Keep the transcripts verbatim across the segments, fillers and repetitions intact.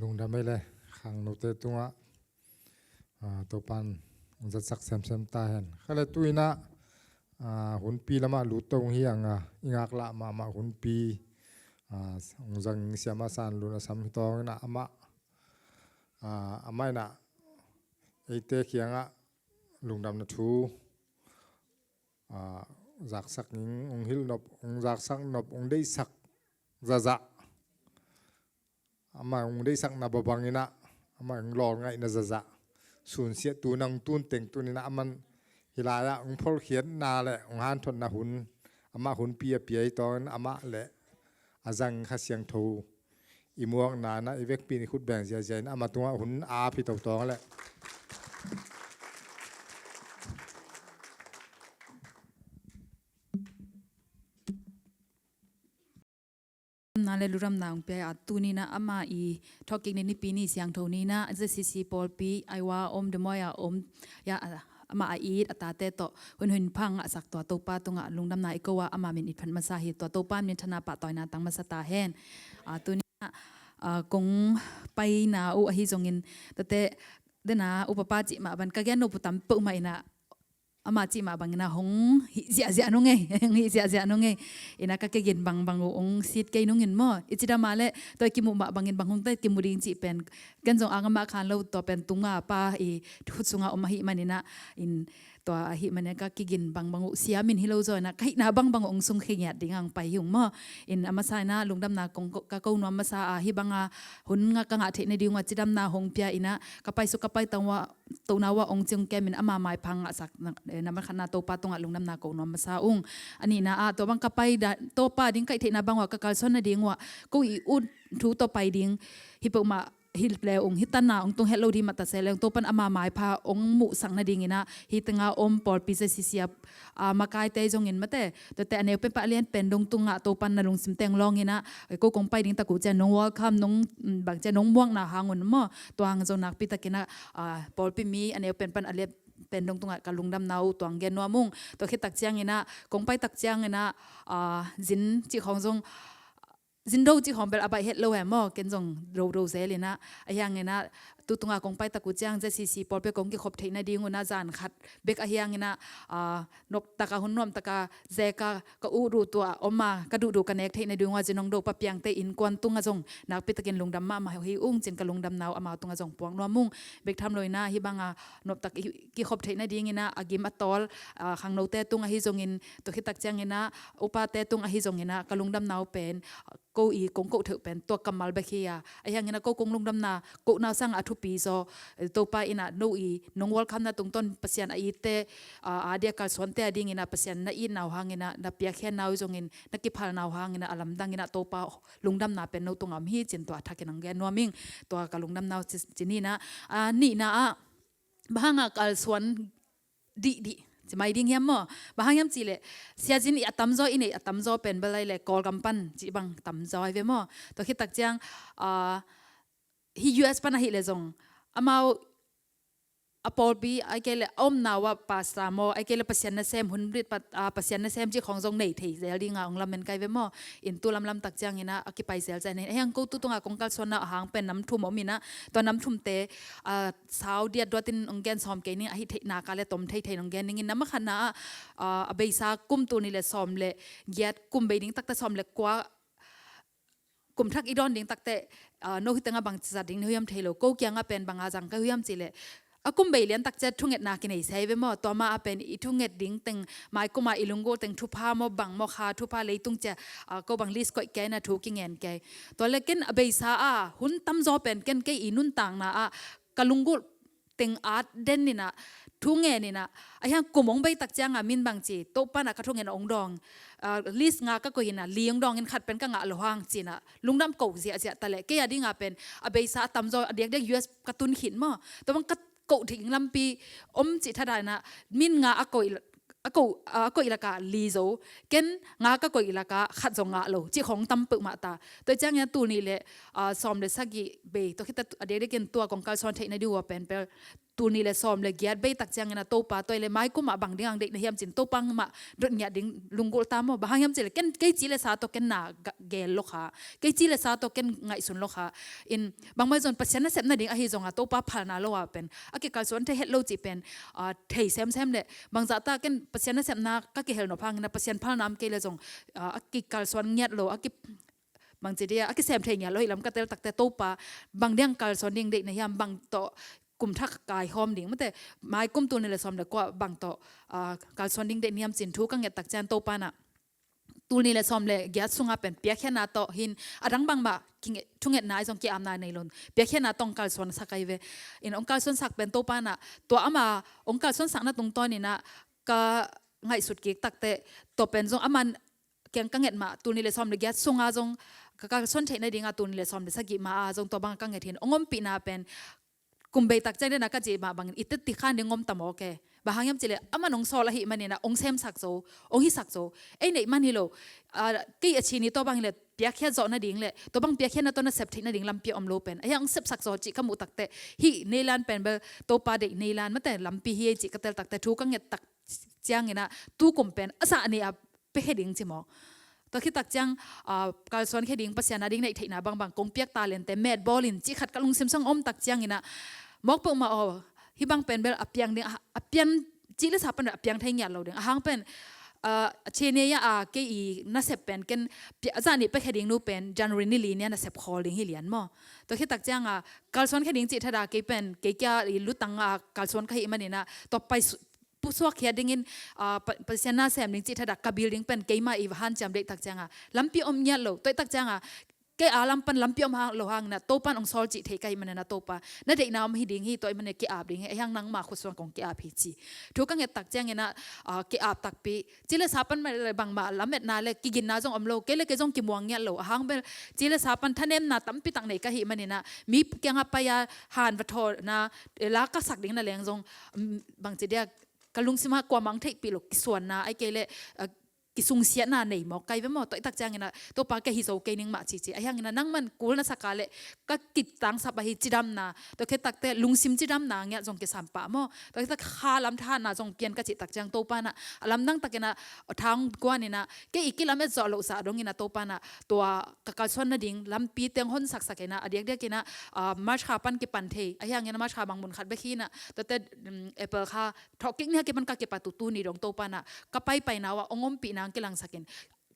Lungdam ei le, khangnote tungah, ah, Topan hong zatsak semsem ta hen. Kha le tu-in ah, ah, hunpi lamah lut to hong hi ang a, i ngaklah mahmah hunpi, ah, hong zang siama San Lun a sam hi tawngin ah amah, ah, amah in ah eite kiangah lungdamna thu, ah, zaksak ning, hong hilh nop, hong zaksak nop, hong deihsak zahzah. Amah hong deihsakna bang bangin ah, amah hong lawlngaihna zahzah, sunsiahtu nang tun teng tun in ah, aman hih lai-ah hong pholkhiatna le hong hanthotna hun, amah hunpi a pia hi tawngin amah le a zang Kha Siangtho i muakna in ah i vekpi in i khut beng ziazia in amah tungah hun a ap hi to tawng le. Na le lungdamna hong pia a, tuni-in ah ama i thawhkik ni, Nipi ni, Siangtho ni-in ah Z C C pawlpi, Iowa a om, Des Moines a om, ya, ama a it a tate tawh hun hun pha ngahsak tua Topa tungah lungdamna i ko a, ama min it phat masa hi. Tua Topa min thana pahtawina tang masa ta hen. A, tuni-in ah, a, kong paina uh ahi zongin, tate dena upapa cih mah bang ka gen nop uh tam peuhmah in ah, ama cih mah bangin ah hong hih ziahziah nung ei, hong hih ziahziah nung ei. In ah ka kigin bangbang uh hong sit kei nungin maw, i cidam a le tua i kimuh mah bangin bang hong ta kimu ding cih pen ken zong ang amah khan lo, tua pen tunga pa i khut sungah om ahih manin ah, in tua ahih manin ka kigin bangbang uh siam in hi lo zaw in ah, ka hihna bangbang uh hong sung khingiat ding ang pai hi ung maw. In a masa in ah lungdamna kong ko-, ka ko nuam masa a, hih banga hun nga ka ngah theih nading uh a cidamna hong pia in ah, ka paisuk ka paito uh a, tona uh a ong ciong kemin ama maipha ngahsak na, eh, na makhatna Topa tungah lungdamna ko nuam masa ung. A nihna ah, tua bang ka pai da, Topa ding kaih theihna bang uh a ka kalsuan nading uh a, ko i ut thu tawh pai ding hi peuhmah hi le ung, hi tanna ong tung het lo ding mah ta se le ung, Topan ama maipha ong muhsak nadingin ah, hih tengah om pawlpi Z C C a, a, makaite zongin mate, tuate a neu pen pan a lian pen dong tungah Topan na lungsim teng lawngin ah, ko kong pai ding tak uh ciang nong welcome, nong, mm, bang ciang nong muakna hang un maw, tua hang zong nakpi takin ah, a, pawlpi mi a neu pen pan a lian pen dong tungah ka lungdamna uh tuang gen nuam ung. Tua khit tak ciangin ah, kong pai tak ciangin ah, a, zin cih khawng zong, zin do cih khawng bel a baih het lo e maw, ken zong do do zel in ah, ahi hangin ah, tu tungah kong pai tak uh ciang Z C C pawlpi kong kikhop theih nading un ah zan khat bek ahi hangin ah, a, nop taka, hun nuam taka, zeka ka ut uh tua om a, ka duhduh ka nek theih nading uh a, zin hong do pa piangte innkuan tungah zong nakpi takin lungdam mahmah hi ung cin ka lungdamna uh amau tungah zong puak nuam ung. Bek tham lo in ah, hih banga nop tak i kikhop theih nadingin ah, a gim a tawl, a, khangnote tung ahi zongin, tua khit tak ciangin ah, upate tung ahi zongin ah, ka lungdamna uh pen, ko i kong koh theuh pen tua kammal bek hi a. Ahi hangin ah ko kong lungdamna kohna uh sangah a thupi zaw, eh, Topa in ah no i nong welcome na tungtawn Pasian a itte, a, a dia kalsuante a dingin ah Pasian na itna uh hangin ah, na piakkhiatna uh zongin, na kiphalna uh hangin ah, a lamdangin ah Topa lungdamna pen no tungah om hi cin tua a thakin hong gen nuam ing. Tua ka lungdamna uh ci, ci ni in ah, a, nihna ah, bang hangah kalsuan dihdih ci mai ding hiam maw? Bang hang hiam cih leh, siazin i a tamzaw, i neih a tamzaw pen bel lai le Kawlgam pan cih bang tamzaw hi ve maw? Tua khit tak ciang, a, hih U S pan ahih leh zong, amau a pawlpi, ahih kei leh a omna uh ah pastor maw, ahih kei leh Pasian nasem, hun rit pat, a, Pasian nasem cih khawng zong nei thei zel ding a ong lamen kai ve maw? In tu lamlam tak ciangin ah, a kipai zel zel hi. Ahi hang ko tu tungah kong kalsuanna a hang pen nam thum om in ah, tua nam thumte, a, sau diat duatin ong gen sawm kei ning, ahi theih nak a le tom thei thei ong gen ning in, na makhatna ah, a, a beisa kum tul nih le sawm le giat kum bei ding takte, sawm le kua kum thak i dawn ding takte, a, no hih tengah bangci zat ding na hiam thei lo, ko kiangah pen bang a zang ka hiam cih leh, a kum bei lian tak ciang thungetna kinei se hi ve maw? Tua mah a pen i thunget ding teng, mai kum a i lunggulh teng thupha maw, bang maw, kha thupha, leitung ciang, a, ko bang list koih kei na, thu kingen kei. Tua le ken a beisa a hun tamzaw pen ken kei i nuntakna ah ka lunggulh teng at den in ah, thu ngen in ah, ahi hang kum ong bei tak ciang a min bang ci, Topa na ka thungen ong dawng, a, list nga ka koih in ah, li ong dawng in, khat pen ka ngah lo hang ci in ah, lungdam ko ziahziah ta leh, kei a ding a pen a beisa a tamzaw a diakdiak U S ka tun khin maw? Tua bang ka koh ding lampi om cih thadah in ah, min nga a koih, a koh, a koih lakah li zo, ken nga ka koih lakah khat zong ngah lo cih khawng tam peuhmah ta. Tua ciangin a tul nih le, a, sawm le sagih bei, tua khit a diakdiakin tua kong kalsuan theih nading uh a pen bel tul nih le sawm le giat bei tak ciangin a Topa tawh i le mai kum ah bang ding ang deih na hiam cin Topa mah dot ngiat ding lunggulh ta maw. Bang hang hiam cin le ken kei ci le sa tawh ken na ga- gel lo kha, kei ci le sa tawh ken ngaihsun lo kha. In bangmah zong Pasian nasep nading ahi zong a Topa phalna lo a pen a kikalsuan thei het lo cih pen, ah, thei semsem le bangzah ta ken Pasian nasepna ka kihel nop hangin a Pasian phalna om kei le zong, ah, a kikalsuan ngiat lo, a ki bangci dia a kisem thei ngiat lo hi lam ka tel takte Topa bang diang kalsuan ding deih na hiam, bang tawh kum thak kai hawm ding mate, mai kum tul nih le sawm le kua bang tawh, ah, kalsuan ding deih na hiam cin thu ka nget tak ciang Topa na tul nih le sawm le giat sunga pen piakkhiatna tawh hin a dang bangmah kinge- thungetna ahi zong ki-apna nei lo in piakkhiatna tawh ong kalsuan sak ahi ve. In ong kalsuan sak pen Topa na tua ama ong kalsuan sakna tungtawn in a ka ngaihsut kik takte tua pen zong aman kiang ka nget mah tul nih le sawm le giat sunga zong ka kalsuan theih nadinga tul nih le sawm le sagih ma a zong tua bang ka nget hin ong ompihna pen kum bei tak ciang dena ka cih mah bangin i teti khan ding om ta maw ke. Bang hang hiam cih le aman ong sawl ahih manin a ong semsak zo, ong hisak zo. Ei neih man hi lo, ah, kei a chin hi tua bang hi le piakkhiat zawh nading le tua bang piakkhiatna tawh na sep theih nading lampi a om lo pen a hiang ong sepsak zo cih ka muh takte hih neilan pen bel Topa deih neilan mate lampi hi ei cih ka tel takte thu ka nget tak ciangin a tu kum pen a zah ni a pia khe ding ci maw. Tua khit tak ciang, ah, kalsuan khe ding Pasian a ding neih theihna bangbang kong piak talente met bawl in cih khat ka lungsim sung om tak ciangin a mawk peuhmah aw, hih bang pen bel a piang ding, a, a pian cih le sa pan a piang thei ngiat lo ding. A hang pen, ah, a chene ya a kei i nasep pen ken pia- a zah nih pia khe ding nu pen January ni li ni a nasep khawl ding hi lian maw. Tua khit tak ciang a kalsuan khe ding cih thada kei pen kei kia i lutang a kalsuan ka hih manin a tua pai su- pusuak khia dingin, ah, Pa- Pasian na sem ding cih thada ka building pen keima i va hanciam deih tak cianga lampi om ngiat lo. Tua i tak cianga kei a lam pan lampi om hang lo hangin a Topan ong sawl cih thei ka hih manin a Topa na deihna om hi ding hi, tua i manin ki-ap ding hi, a hiang nangma khutsuang kong ki-ap hi ci. Thu ka nget tak ciangin a, ah, ki-ap takpi. Ci le sa pan mah le bangmah lametna le kiginna zong om lo, kei le kei zong kimuang ngiat lo. A hang bel ci le sa pan thanemna tampi tak nei ka hih manin a mi kianga pai a han va thawhna, eh, la ka sak ding na leng zong, mm, bangci dia ka lungsima kuamang theihpih lo kisuanna ai kei le, ah, kisungsiatna nei mawk kai ve maw. Tua i tak ciangin a Topa kei hi zo kei ning mah cici a hiangin a nangman kul na saka le ka kitangsap ahi cidamna, tua khit takte lungsim cidamna ngiat zong kisam pah maw. Tua khit tak kha lam thahatna zong pian ka cih tak ciang Topa na a lamdang takin a thang guanin a kei i kilamet zawh loh zah dongin a Topa na tua ka kalsuan nading lampi teng hon saksak in a a diakdiakin a, ah, March kha pan kipan thei a hiangin a March kha bang mun khat bek hi in a tuate, mm, April kha thawhkik ni a kipan ka kipat uh tuni dong Topa na ka paipaina uh a ong ompihna ang kilangsakin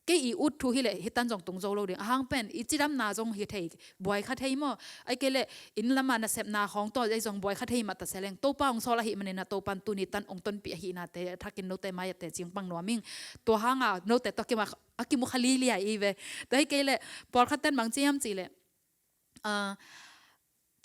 kei i ut thu hi le hitan zong tung zo lo ding. A hang pen i cidamna zong hi thei buai kha thei maw. Ai kei le inn lama nasepna khawng tawh ei zong buai kha thei mah ta se leng Topa ong sawl ahih manin a Topan tuni tan ong tonpih ahihnate a thakin note mai a teci ong pang nuam ing. Tua hanga note tawh kima a kimu kha lilia i ve. Tua hi kei le pawlkhat ten bang ciam ci le, ah,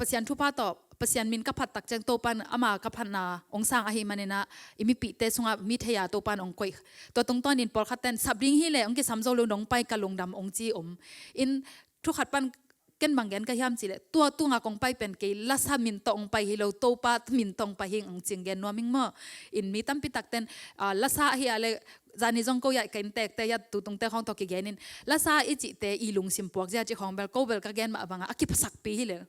Pasian thupha tawh Pasian min ka phat tak ciang Topan ama ka phatna ong sang ahih manin a i mipihte sungah mi thei a Topan ong koih. Tua tungtawnin pawlkhat ten sap ding hi le ong kisam zo lo nong pai ka lungdam ong ci om. In thu khat pan ken bang gen ka hiam ci le tua tunga kong pai pen kei lasa min tawh ong pai hi lo, Topa min tawh ong pai hi ong cing gen nuam ing maw. In mi tampi tak ten, ah, lasa ahi a le zani zong ko ya ka inntekte ya tutungte khawng tawh kigenin lasa i cihte i lungsim puak zia cih khawng bel ko bel ka gen mah banga a kipasakpi hi le.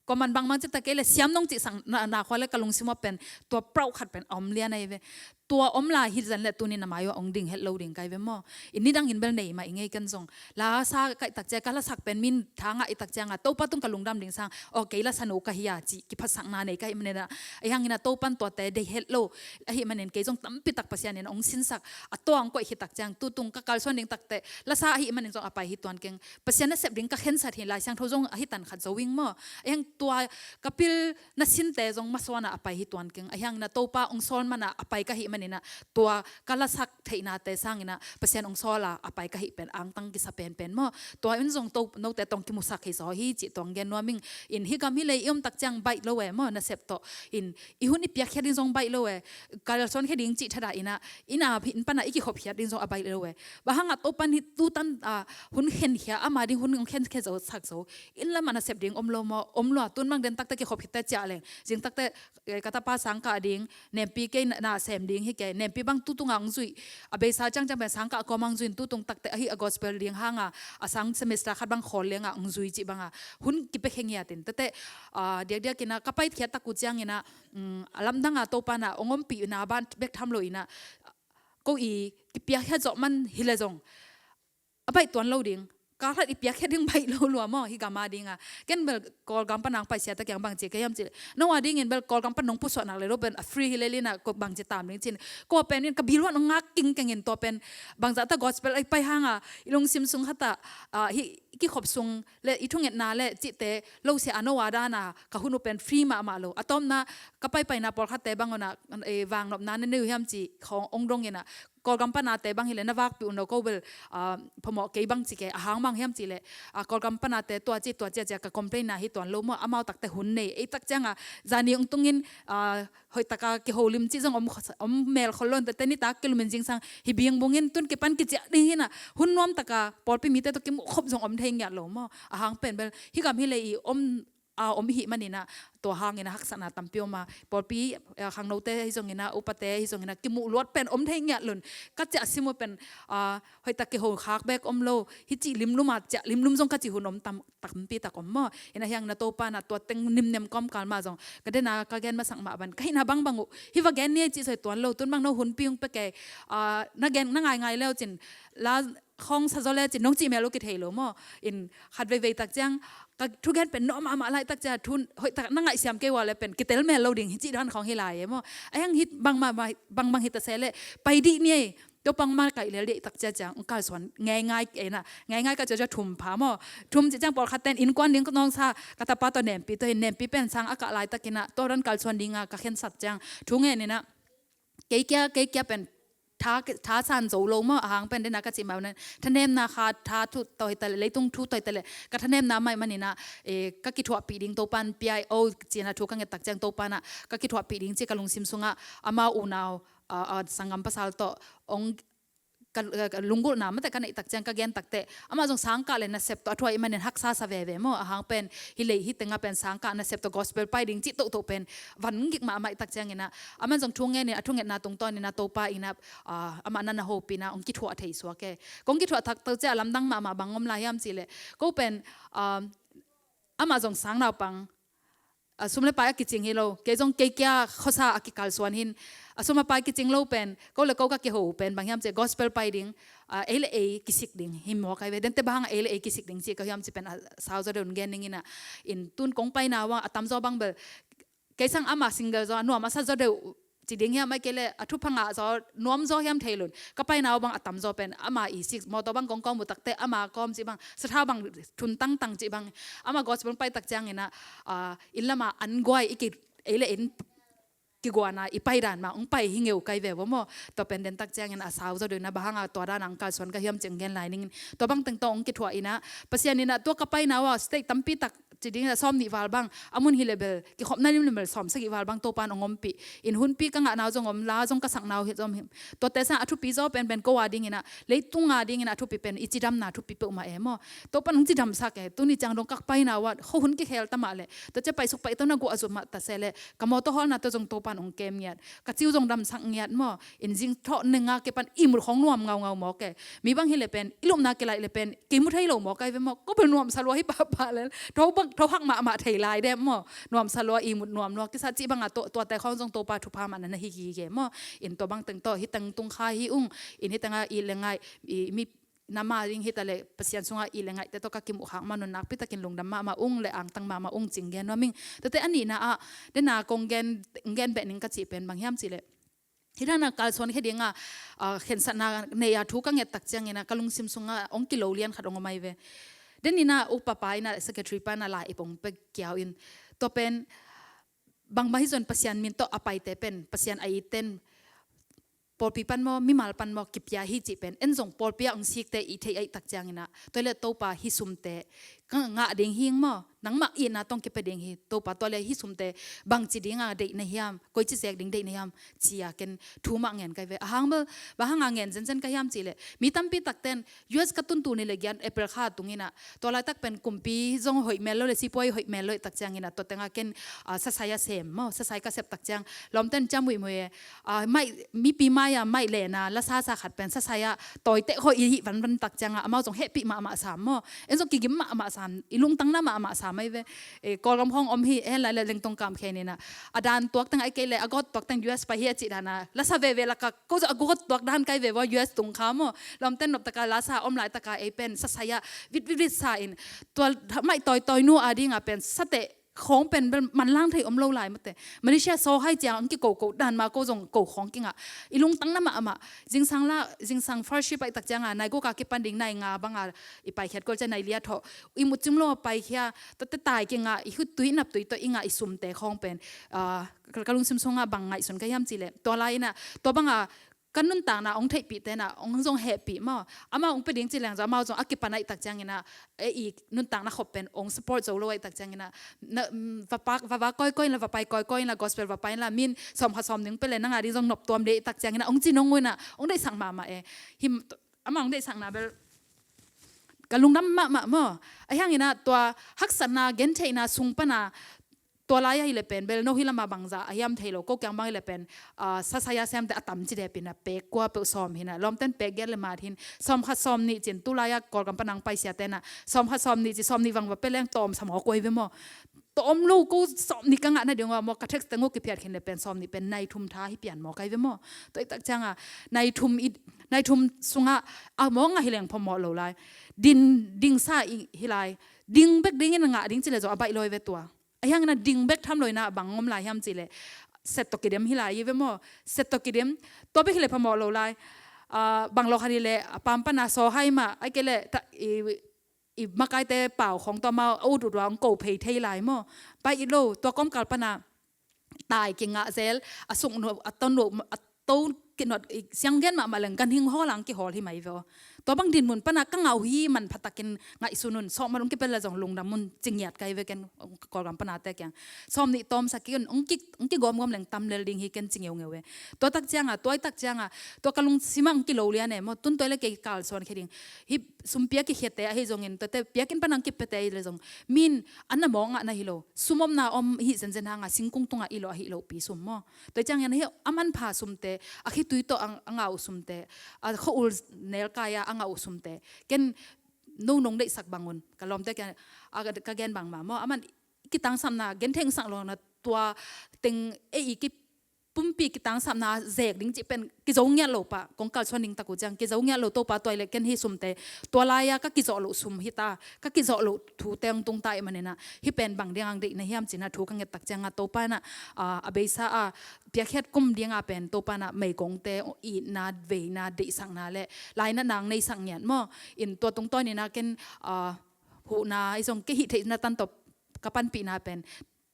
Kuaman bangmang cih ta kei le siam nong cih sang na, na khua le ka lungsim a pen tua proud khat pen a om lian ahi ve. Tua om lai hi zan le tuni na mai uh a ong ding het lo ding kai ve maw. I nidangin bel nei mah i ngei ken zong lasa ka i tak cia ka lasak pen min thangah i tak cianga Topa tung ka lungdam ding sang aw kei lasa nu ka hi a cih kiphatsakna nei ka hih manin a a hiangin a Topan tuate deih het lo. Ahih manin kei zong tampi tak Pasian in ong sinsak a tua ong koih khit tak ciang tutung ka kalsuan ding takte lasa ahih manin zong a pai hi tuan keng. Pasian nasep ding ka khensat hi, Lai Siangtho zong ahi tan khat zo ing maw. A hiang tua ka pil na sinte zong masuana a pai hi tuan keng. A hiangin a Topa ong sawl mana a pai ka hih manin a tua ka lasak theihnate sangin a Pasian ong sawla a pai ka hih pen angtang kisa penpen maw. Tua in zong to note tawh ong kimusak hi zaw hi cih tua ong gen nuam ing. In hi gam hi lei i om tak ciang baih lo e maw nasep tawh. In i hun i piakkhiat ding zong baih lo e. Kalsuan khe ding cih thada in a inn a inn pana i kikhop khiat ding zong a baih lo e. Bang hanga Topan hi tutan, ah, hun khenkhia ama ding hun ong khenkhia zo sak zo. Inn lama nasep ding om lo maw, om lo a tun mang den takte kikhop khiat te ciah leng. Zing takte, eh, ka tapa sang kah ding, nempi kei na, na sem ding, hi kei, nempi bang tu tunga hong zui, a beisa ciangciang pen sangkah a kawma hong zui in tu tung takteh ahi a gospel ding hanga a sang semester khat bang khawl lenga hong zui cih banga hun kipia khe ngiatin. Tate, ah, diakdiak ina ka paikhiat tak uh ciangina, um, a lamdanga Topa na hong ompih ina ban bek tham lo ina, ko i kipiakhia zawh man hi le zong a baih tuan lo ding. Kalhat i piakhia ding baih lo lua maw, hi gama dinga. Ken bel Kawlgam pana hong paisia ta kiang bangci ka hiam ci le, no a dingin bel Kawlgam pan nong pusuah nak le lo pen a free hi le lina ko bangci tam ding cin. Ko pen in ka biluan hong ngak kingkengin tua pen bangzah ta gospel ai pai hanga i lungsim sung khata, ah, hi kikhop sung le i thungetna le cihte lo sia a no a dana ka hun uh pen free mahmah lo. A tawmna ka paipaina pawlkhatte bang una, eh, vangnopna na nei uh hiam ci khong hong dongina, Kawlgam panate bang hi le na vakpih un lo ko bel, ah, phamawh kei bangci kei, a hang bang hiam ci le, ah, Kawlgam panate tua ci tua ci a cia ka complain na hi tuan lo maw, amau takte hun nei ei tak cianga zani hong tungin, ah, hoihtaka kiho lim cih zong om, om mel khol lo in tate nitak kilumin zingsang hi bingbungin tun kipan kiciah ding hina hun nuamtaka pawlpi mite tawh kimuh khop zong om thei ngiat lo maw. A hang pen bel hi gam hi le i om, ah, om i hih manina tua hangina haksatna tampi oma. Pawlpi, ah, khangnote hi zongina, upate hi zongina kimuh luat pen om thei ngiat lun. Ka ciah sim uh pen, ah, hoihtak kiho khak bek om lo, hi cih limluma ciah limlum zong ka cih hun om tam, tampi tak om maw. Ina hiangna Topa na tua teng nimnem kawmkal mah zong ka dena ka gen masak mah ban ka hihna bangbang uh hi va gen ni ei cih soi tuan lo. Tun bang no hunpi hong pia kei, ah, na gen na ngaingai leu cin la khong sa zaw le cin nong cih mel uh kithei lo maw. In khat veivei tak ciang ka thugen pen no mahmah lai tak ciang thun hoihtak na ngaihsiam kei ua le pen kitel mel lo ding hi cih dan khong hi lai e maw. A hiang hi bangmah, bangbang hi ta se le pai dih ni ei. Tua pang ma kaih lel dih tak cia ciang hong kalsuan ngeingai eina, ngeingai ka cia cia thum pha maw. Thum ci ciang pawlkhat ten innkuan ding ka nawngsa ka tapa tawh nempi tawh hin nempi pen sang a kah laitakina tua dan kalsuan dinga ka khensat ciang thu ngeninah kei kia, kei kia pen tha, tha san zo lo maw. A hang pen dena ka cih mah unan thanemna kha tha thu tawh hi ta le, leitung thu tawh hi ta le ka thanemna mah ih maninah, eh, ka kithuahpih ding Topan pia o cina thu ka nget tak ciang Topanah ka kithuahpih ding ci ka lungsim sungah amau unau, ah, ah, sanggam pasal tawh hong ka, ka lunggulhna mate ka neih tak ciang ka gen takteh amah zong sangkah le nasep tawh a thuah ih manin haksa sa veve maw. A hang pen hi lei hi tengah pen sangkah nasep tawh gospel pai ding cih tohtoh pen van gik mahmah ih tak cianginah aman zong thu ngenin a thungetna tungtawninah Topa inah, ah, amah na na hopinah hong kithuah thei suak e. Kong kithuah thak to ciah lamdang mahmah bang om lai hiam cihleh ko pen, ah, amah zong sang naupang, a, sum le pai a kicing hi lo, kei zong kei kia khuasa a kikalsuan hin. A sum a pai kicing lo pen ko le ko ka kiho pen bang hiam cih gospel pai ding, a, ei le ei kisik ding hi maw kai ve. Dente bang hang ei le ei kisik ding cih ka hiam cih pen a sau zaw deuh gen dingin ah, in tun kong paina uh a tamzaw bang bel kei sang ama single zaw a nuam a sa zaw deuh ci ding hiam, ai kei le a thupha ngah zaw nuam zaw hiam thei lun. Ka paina uh bang a tamzaw pen ama i sik mawtaw bang kong kawm uh takte ama kawm cih bang, sathau bang thun tangtang cih bang, ama gospel pai tak cianginah, ah, inn lama an guai i ki, ei le in kiguana i pai dan mah hong pai hi ngeu kai ve uh maw. Tua pen den tak ciangin a sau zaw deuh inah bang hanga tua dana hong kalsuan ka hiam cih gen lai ningin. Tua bang teng tawh hong kithuah inah Pasian inah tua ka paina uh a state tampi tak ci ding a sawm nih val bang a mun hi le bel kikhopna limlim bel sawm sagih val bang Topan hong ompih. In hunpi ka ngahna uh zong om, la zong ka sakna uh hi zong om hi. Tuate sang a thupi zaw pen pen ko a dinginah leitung a dinginah a thupi pen i cidamna thupi peuhmah e maw. Topan hong cidamsak e. Tuni ciang dong ka paina uh a kho hun kikhel ta mah le tua cia paisuk paito na guah a zut mah ta se le ka mawtaw hawlna tua zong Topan hong kem ngiat. Ka ciu zong damsak ngiat maw. In zing thawh nenga ke pan ihmut khong nuam ngaungau maw ke. Mi bang hi le pen i lupna kilaih le pen kei mu thei lo maw kai ve maw. Ko bel nuamsa lua hi pahpah le tho bang tho hak mahmah thei lai dem maw. Nuamsa lua ihmut nuam lua kisa cih banga tuate khawng zong Topa thupha mahna na hi gige maw. In tua bang teng tawh hi teng tung kha hi ung. In hi tenga i le ngaih i mi nama ding hi ta le Pasian sungah i le ngaihte tawh ka kimuh khak manun nakpi takin lungdam mahmah ung le angtang mahmah ung cing gen nuam ing. Tuate a nihna ah dena kong gen, gen beh ning ka cih pen bang hiam cih le hi dana kalsuan khe dinga, ah, khensatna nei a thu ka nget tak ciangina ka lungsim sunga hong kilo lian khat hong om ai ve. Denina upapa ina secretary pana la ip hong pe kiau in tua pen bangmah hi zon Pasian min tawh a paite pen Pasian a iten pawlpi pan maw mimal pan maw kipia hi cih pen en zong pawlpi ah hong sikte i theih aih tak ciangina tua le Topa hi sumte ngah ding hing maw, nangmah itna tawh kipia ding hi. Topa, tua leh hih sumte bangci dinga deih na hiam, koici zek ding deih na hiam, ci-a ken thu mah ngen kai ve. A hang bel, bang hanga ngen zenzen ka hiam cih leh, mi tampi takten U S ka tun tul nih leh giat April kha tung inah, tua laitak pen kumpi zong hoih mel lo leh sipuai hoih mel lo tak ciang inah, tua tengah ken, ah, sasai a sem maw, sasai ka sep tak ciang, lawmten ciam muihmuih e, ah, maih, mipi mai-a maih lehna lasasa khat pen sasai ah tawiteh hoih i hih vanvan tak ciangah amau zong hehpih mahmah sam maw. En zong kigim mahmah sam, i lungtang na mahmah sam ahi ve. Eh, Kawlgam khawng om hi hen lai leh Lengtong Kam khen inah, a dan tuak teng ahi kei leh a gawt tuak teng U S pai hi a cih dana lasa veve lakah ko zong a gawt tuak dan kai ve vua U S tung kha maw. Lawmten noptaka lasa om laitaka ei pen sasai ah vit vit vit sa in, tua maih tawitawi nu a dinga pen sateh khawng pen bel manlang thei om lo lai mate. Malaysia sawhai ciang ang kikoko dan ma ko zong ko khawng kingah. I lungtang na mahmah. Zingsang la, zingsang first shift ahi tak cianga nai guk a kipan ding nai nga banga i paikhiat kol ciang nai li a thawh. I mut cim lo a paikhia, tuate tai kingah, i khut tui nap tui tawh i ngah i sumte khawng pen, ah, ka, ka lungsim sungah bang ngaihsun ka hiam cih leh, tua lai inah, tua banga ka nuntakna hong theihpih tenah hong zong hehpih maw. Amau hong pia ding ci leng zong amau zong a kipan ahi tak ciang inah, e, i nuntakna khop pen hong support zo lo ahi tak ciang inah, na, mm, va pak, va vak kawikawi inla, va pai kawikawi inla, gospel va pai inla, min sawm khat sawm nih pia leh nang a ding zong nop tuam ding ahi tak ciang inah hong ci nong uh inah, hong deihsak mahmah e. Him, amau hong deihsakna bel ka lungdam mahmah maw. Ahi hang inah tua haksatna, gentheihna sung pana, tua lai ahi leh pen bel no hih lama bangzah a hiam thei lo, ko kiang bang hi leh pen, ah, sasai a semte a tam ci dep inah, pek kua peuh sawm hinah, lawmten pek giat leh mat hin, sawm khat sawm nih cin, tu lai-a Kawlgam pana hong paisia tenah sawm khat sawm nih ci, sawm nih vang va pia leng tawm sa mawk uh ahi ve maw. Tawm lo, ko sawm nih ka ngah nading uh a maw, ka text teng uh kiphiat khin leh pen sawm nih pen nai thum tha hi pian mawk ahi ve maw. Tua ahi tak cianga nai thum i, nai thum sungah a mawk ngah hi leng phamawh lo lai. Din, dingsa i hi lai. Ding bek dingin a ngah ding ci leh zong a baih lo ahi ve tua. Ahi hang inah ding bek tham lo inah bang om lai hiam cih leh, set tawh kidem hi lai hi ve maw. Set tawh kidem, tua bek hi leh phamawh lo lai. Ah, bang lo khat hi leh a pam pana sawhai mah, ahi kei leh ta, i, i makaite pau khawng tawh amau a ut ut ua hong ko phei thei lai maw. Pai it lo, tua kawmkal pana tai kingah zel, a suk nuam, a to nuam, a to kinot, i siang gen mahmah leng ganhing hawl ang kihawl hi mai ve aw. Tua bang dinmun pana ka ngah uh hi manpha takin ngaihsun un, sawm man hong kipia leh zong lungdam un, ci ngiat kai ve ken, Kawlgam panate kiang. Sawm nih tawmsak kik un, hong ki, hong kigawmgawm leng tam lel ding hi ken ci ngeungeu e. Tua tak cianga, tua ahi tak cianga, tua ka lungsim ah hong kilo lian e maw, tun tua leh kei kalsuan khia ding. Hih sum pia kikhiate ahi zongin, tuate piakin pana hong kipiate ahi leh zong, min an na mawk ngah na hi lo, sum omna om hi zenzen hanga singkung tungah i lo ahi lopi sum maw. Tua ciangin hih a manpha sumte, a khitui tawh a, a ngah uh sumte, a khua-ul nelkai-a a ngah uh sumte, ken no nong deihsak bangun, ka lawmte kiang, a, ka gen bang mah maw. Aman kitangsapna, gentheihsak lona tua teng ei i ki pumpi kitangsapna zek ding cih pen kizo ngiat lo pah, kong kalsuan ding tak uh ciang kizo ngiat lo, Topa tua leh ken hih sumte, tua lai-a ka kizawh loh sum hi ta, ka kizawh loh thute hong tung ta ahih maninah, hih pen bang dinga deih na hiam cinah thu ka nget tak ciangah Topa inah, ah, a beisa a piakkhiat kum dinga pen Topa inah meigongte itna, veina, deihsakna le lainatna hong neisak ngiat maw. In tua tungtawn inah ken, ah, huhna i zong kei hih theihna tan tawh ka panpihna pen,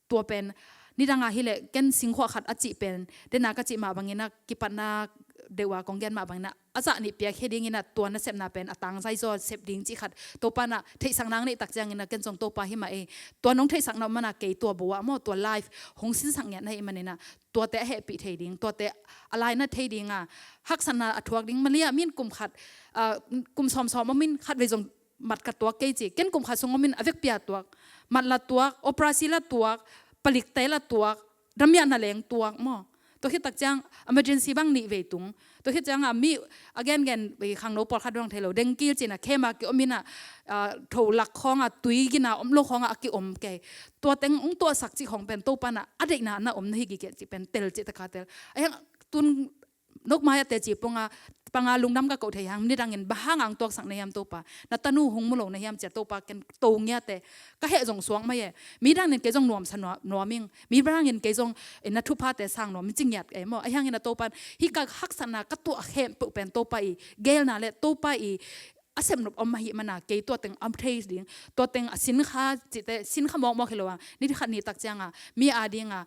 tua pen nidanga hileh ken singkhuah khat a cih pen, dena ka cih mah banginah kipatna deuha kong gen mah banginah a zah nih piakhia dinginah tua nasepna pen a tangzai zaw sep ding cih khat Topa inah theihsakna hong neih tak cianginah ken zong Topa himah ei, tua nong theihsakna om mana kei tua bo ah maw, tua life hong sinsak ngiat na hih maninah tuate a hehpih thei ding, tuate a lainat thei dinga haksatna a thuak ding. Mali ah min kum khat, ah, kum sawmsawm om in khatvei zong mat ka tuak kei ci. Ken kum khat sung om in a vekpi a tuak, mat la tuak, operasi la tuak, palikte la tuak, damiahna leng tuak maw. Tua khit tak ciang emergency bang nih vei tung. Tua khit ciangah mi a gengen khangno pawlkhat dong thei lo, dengkil cinah khem a kiom inah, ah, tho lak khawngah tui gina om lo khawngah a kiom kei. Tua teng hong tuahsak cih khawng pen Topa inah a deihna na om na hi gige cih pen tel cih taka tel. A hiang tun nokmai a teci panga, panga lungdam ka koh thei hang, nidangin bang hanga hong tuaksak na hiam Topa? Na tanu hong mu lo na hiam cia Topa ken to ngiate. Ka heh zong suak mai e. Midangin kei zong nuamsa nuam, nuam ing. Midangin kei zong, eh, na thuphate sang nuam ing ci ngiat ei maw. A hiangin a Topa in hih ka haksatna ka tuah khempeuh pen Topa i geelna le Topa i a sepnop om ahih mana kei tua teng a thei ding, tua teng a sinkha cihte, sinkha mawkmawk hi lo a, ni khat ni tak cianga mi a dinga